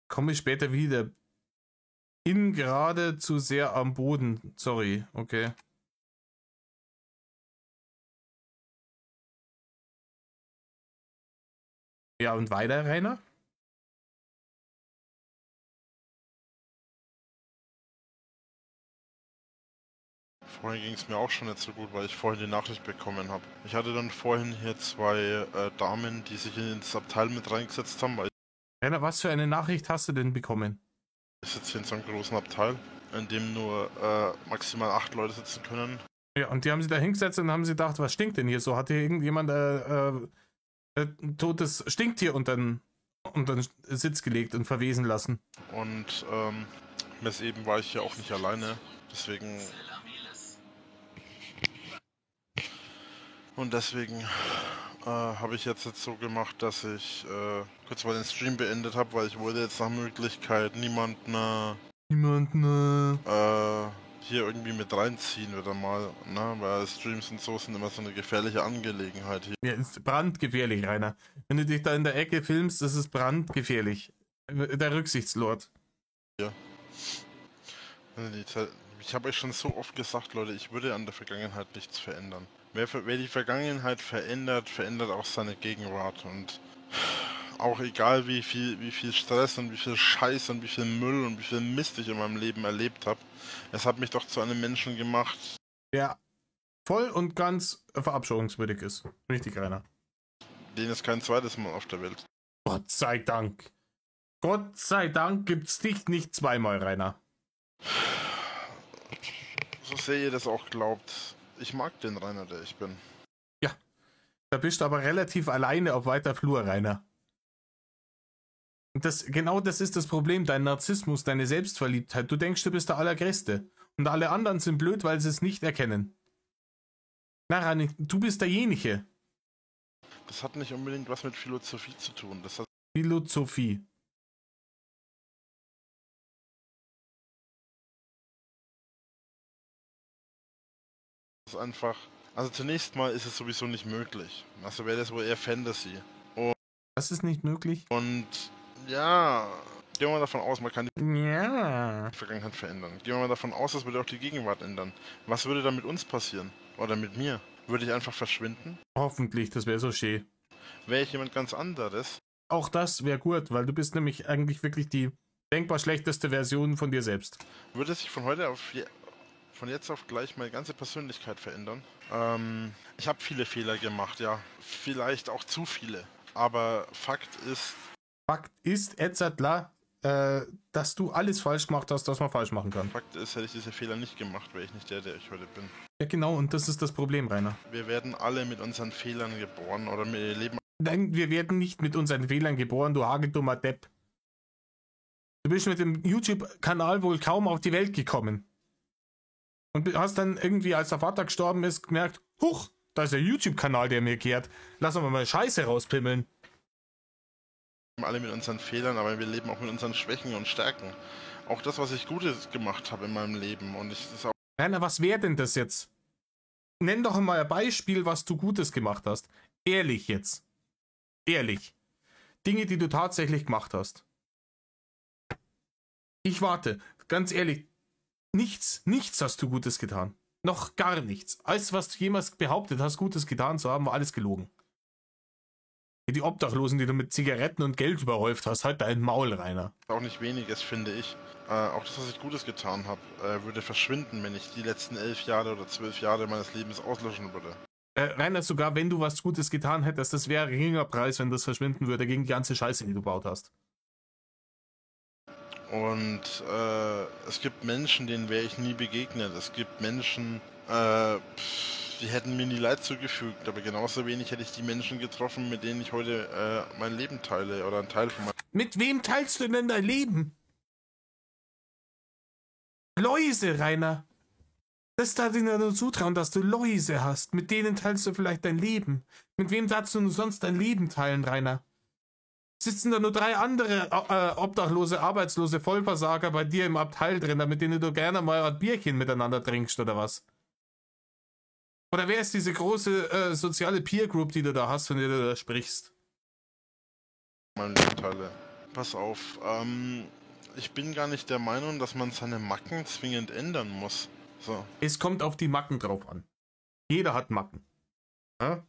Komme ich später wieder. In gerade zu sehr am Boden. Sorry, okay. Ja, und weiter, Rainer? Vorhin ging es mir auch schon nicht so gut, weil ich vorhin die Nachricht bekommen habe. Ich hatte dann vorhin hier zwei Damen, die sich ins Abteil mit reingesetzt haben. Weil Rainer, was für eine Nachricht hast du denn bekommen? Ich sitze hier in so einem großen Abteil, in dem nur maximal 8 Leute sitzen können. Ja, und die haben sich da hingesetzt und haben sich gedacht, was stinkt denn hier so? Hat hier irgendjemand ein totes Stinktier unter den Sitz gelegt und verwesen lassen? Und bis eben war ich hier auch nicht alleine, deswegen... Und deswegen habe ich jetzt so gemacht, dass ich kurz mal den Stream beendet habe, weil ich wollte jetzt nach Möglichkeit niemanden hier irgendwie mit reinziehen wieder mal, ne? Weil Streams und so sind immer so eine gefährliche Angelegenheit hier. Ja, ist brandgefährlich, Rainer. Wenn du dich da in der Ecke filmst, das ist brandgefährlich. Der Rücksichtslord. Ja. Ich habe euch schon so oft gesagt, Leute, ich würde an der Vergangenheit nichts verändern. Wer die Vergangenheit verändert, verändert auch seine Gegenwart. Und auch egal, wie viel Stress und wie viel Scheiß und wie viel Müll und wie viel Mist ich in meinem Leben erlebt habe, es hat mich doch zu einem Menschen gemacht, der voll und ganz verabscheuungswürdig ist. Richtig, Rainer. Den es kein zweites Mal auf der Welt. Gott sei Dank. Gott sei Dank gibt's dich nicht zweimal, Rainer. So sehr ihr das auch glaubt, ich mag den Rainer, der ich bin. Ja, da bist du aber relativ alleine auf weiter Flur, Rainer. Und das, genau das ist das Problem, dein Narzissmus, deine Selbstverliebtheit. Du denkst, du bist der Allergrößte. Und alle anderen sind blöd, weil sie es nicht erkennen. Na, Rainer, du bist derjenige. Das hat nicht unbedingt was mit Philosophie zu tun. Das hat Philosophie. Ist einfach, also zunächst mal ist es sowieso nicht möglich. Also wäre das wohl eher Fantasy. Und das ist nicht möglich? Und ja, gehen wir mal davon aus, man kann die Vergangenheit verändern. Gehen wir mal davon aus, das würde auch die Gegenwart ändern. Was würde dann mit uns passieren? Oder mit mir? Würde ich einfach verschwinden? Hoffentlich, das wäre so schön. Wäre ich jemand ganz anderes? Auch das wäre gut, weil du bist nämlich eigentlich wirklich die denkbar schlechteste Version von dir selbst. Würde sich von heute auf von jetzt auf gleich meine ganze Persönlichkeit verändern. Ich habe viele Fehler gemacht, ja. Vielleicht auch zu viele. Aber Fakt ist... Fakt ist, Edzardler, dass du alles falsch gemacht hast, was man falsch machen kann. Fakt ist, hätte ich diese Fehler nicht gemacht, wäre ich nicht der, der ich heute bin. Ja genau, und das ist das Problem, Rainer. Wir werden alle mit unseren Fehlern geboren oder wir leben... Nein, wir werden nicht mit unseren Fehlern geboren, du hageldummer Depp. Du bist mit dem YouTube-Kanal wohl kaum auf die Welt gekommen. Und hast dann irgendwie, als der Vater gestorben ist, gemerkt, huch, da ist der YouTube-Kanal, der mir kehrt. Lass uns mal Scheiße rauspimmeln. alle mit unseren Fehlern, aber wir leben auch mit unseren Schwächen und Stärken. Auch das, was ich Gutes gemacht habe in meinem Leben. Und ich, das auch. Rainer, was wäre denn das jetzt? Nenn doch mal ein Beispiel, was du Gutes gemacht hast. Ehrlich jetzt. Ehrlich. Dinge, die du tatsächlich gemacht hast. Ich warte. Ganz ehrlich. Nichts, nichts hast du Gutes getan. Noch gar nichts. Alles, was du jemals behauptet hast, Gutes getan zu haben, war alles gelogen. Die Obdachlosen, die du mit Zigaretten und Geld überhäuft hast, halt dein Maul, Rainer. Auch nicht weniges, finde ich. Auch das, was ich Gutes getan habe, würde verschwinden, wenn ich die letzten 11 Jahre oder 12 Jahre meines Lebens auslöschen würde. Rainer, sogar wenn du was Gutes getan hättest, das wäre ein geringer Preis, wenn das verschwinden würde, gegen die ganze Scheiße, die du gebaut hast. Und es gibt Menschen, denen wäre ich nie begegnet. Es gibt Menschen, die hätten mir nie Leid zugefügt, aber genauso wenig hätte ich die Menschen getroffen, mit denen ich heute mein Leben teile oder einen Teil von meinem. Mit wem teilst du denn dein Leben? Läuse, Rainer. Das darf ich dir nur zutrauen, dass du Läuse hast. Mit denen teilst du vielleicht dein Leben. Mit wem darfst du sonst dein Leben teilen, Rainer? Sitzen da nur 3 andere obdachlose, arbeitslose Vollversager bei dir im Abteil drin, mit denen du gerne mal ein Bierchen miteinander trinkst, oder was? Oder wer ist diese große soziale Peer Group, die du da hast, von der du da sprichst? Mein Leben teile. Pass auf, ich bin gar nicht der Meinung, dass man seine Macken zwingend ändern muss. So. Es kommt auf die Macken drauf an. Jeder hat Macken. Ja?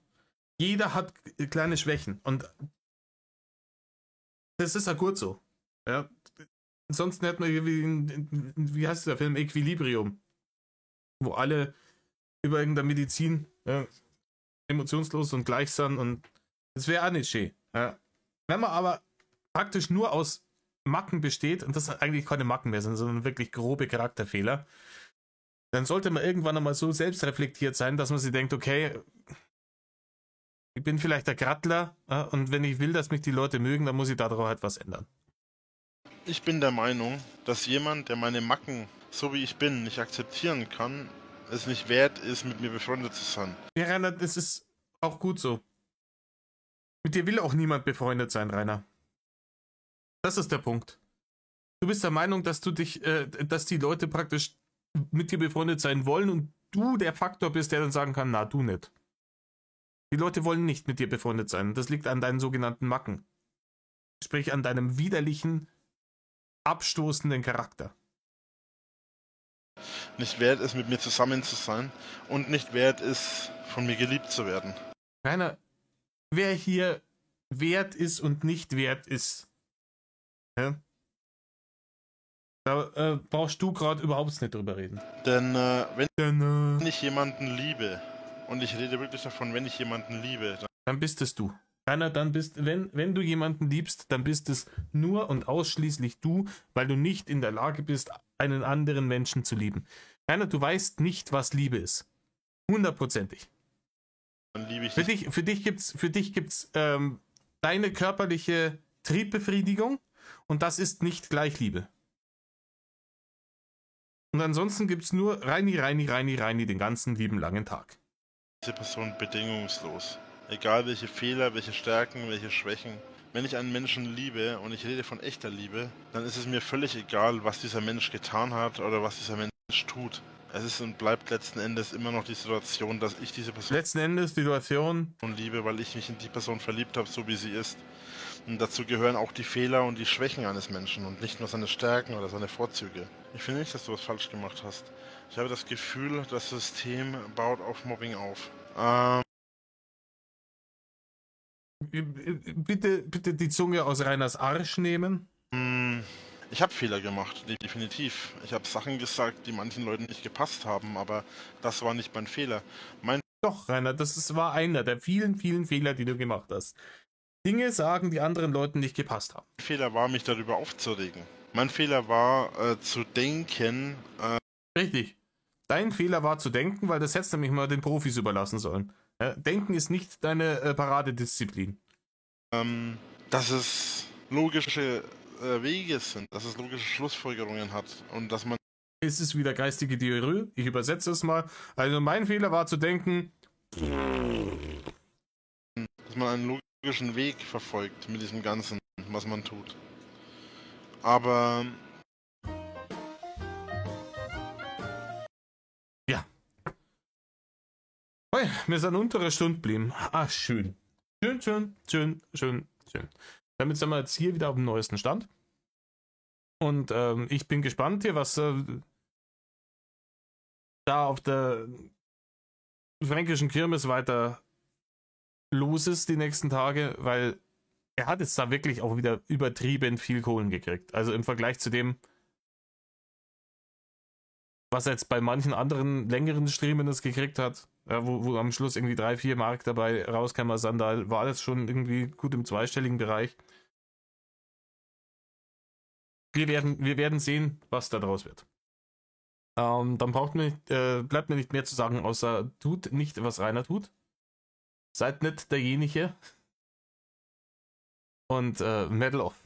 Jeder hat kleine Schwächen. Und das ist ja gut so. Ja? Ansonsten hätten wir, wie heißt der Film? Equilibrium. Wo alle über irgendeine Medizin, ja, emotionslos und gleich sind, und das wäre auch nicht schön. Ja. Wenn man aber praktisch nur aus Macken besteht, und das eigentlich keine Macken mehr sind, sondern wirklich grobe Charakterfehler, dann sollte man irgendwann einmal so selbstreflektiert sein, dass man sich denkt, okay, ich bin vielleicht der Grattler, ja, und wenn ich will, dass mich die Leute mögen, dann muss ich darauf halt was ändern. Ich bin der Meinung, dass jemand, der meine Macken, so wie ich bin, nicht akzeptieren kann, es nicht wert ist, mit mir befreundet zu sein. Ja, Rainer, das ist auch gut so. Mit dir will auch niemand befreundet sein, Rainer. Das ist der Punkt. Du bist der Meinung, dass du dich, dass die Leute praktisch mit dir befreundet sein wollen und du der Faktor bist, der dann sagen kann, na, du nicht. Die Leute wollen nicht mit dir befreundet sein. Das liegt an deinen sogenannten Macken. Sprich, an deinem widerlichen, abstoßenden Charakter. Nicht wert ist, mit mir zusammen zu sein und nicht wert ist, von mir geliebt zu werden. Rainer, wer hier wert ist und nicht wert ist, ja? Da brauchst du gerade überhaupt nicht drüber reden. Denn wenn ich jemanden liebe, und ich rede wirklich davon, wenn ich jemanden liebe, dann bist es du. Rainer, dann bist, wenn du jemanden liebst, dann bist es nur und ausschließlich du, weil du nicht in der Lage bist, einen anderen Menschen zu lieben. Rainer, du weißt nicht, was Liebe ist. 100-prozentig. Dann liebe ich dich. Für dich gibt's deine körperliche Triebbefriedigung, und das ist nicht gleich Liebe. Und ansonsten gibt's nur Reini, Reini, Reini, Reini den ganzen lieben langen Tag. Diese Person bedingungslos. Egal welche Fehler, welche Stärken, welche Schwächen. Wenn ich einen Menschen liebe, und ich rede von echter Liebe, dann ist es mir völlig egal, was dieser Mensch getan hat oder was dieser Mensch tut. Es ist und bleibt letzten Endes immer noch die Situation, dass ich diese Person letzten Endes Situation liebe, weil ich mich in die Person verliebt habe, so wie sie ist. Und dazu gehören auch die Fehler und die Schwächen eines Menschen und nicht nur seine Stärken oder seine Vorzüge. Ich finde nicht, dass du was falsch gemacht hast. Ich habe das Gefühl, das System baut auf Mobbing auf. Bitte, bitte die Zunge aus Rainers Arsch nehmen. Ich habe Fehler gemacht, definitiv. Ich habe Sachen gesagt, die manchen Leuten nicht gepasst haben, aber das war nicht mein Fehler. Doch, Rainer, das war einer der vielen, vielen Fehler, die du gemacht hast. Dinge sagen, die anderen Leuten nicht gepasst haben. Mein Fehler war, mich darüber aufzuregen. Mein Fehler war, zu denken. Richtig. Dein Fehler war zu denken, weil das hättest du nämlich mal den Profis überlassen sollen. Denken ist nicht deine Paradedisziplin. Dass es logische Wege sind, dass es logische Schlussfolgerungen hat und dass man... Es ist wieder geistige Diarrhoe, ich übersetze es mal. Also mein Fehler war zu denken... Dass man einen logischen Weg verfolgt mit diesem ganzen was man tut. Aber Ja. Oi, wir sind unter einer Stunde geblieben. Ah, schön. Schön, schön, schön, schön, schön. Damit sind wir jetzt hier wieder auf dem neuesten Stand. Und ich bin gespannt hier, was da auf der fränkischen Kirmes weiter los ist die nächsten Tage, weil er hat jetzt da wirklich auch wieder übertrieben viel Kohlen gekriegt. Also im Vergleich zu dem, was er jetzt bei manchen anderen längeren Streamen das gekriegt hat, ja, wo am Schluss irgendwie 3, 4 Mark dabei rauskam, also da war das schon irgendwie gut im zweistelligen Bereich. Wir werden sehen, was da draus wird. Dann bleibt mir nicht mehr zu sagen, außer tut nicht, was Rainer tut. Seid nicht derjenige. Und Medal off.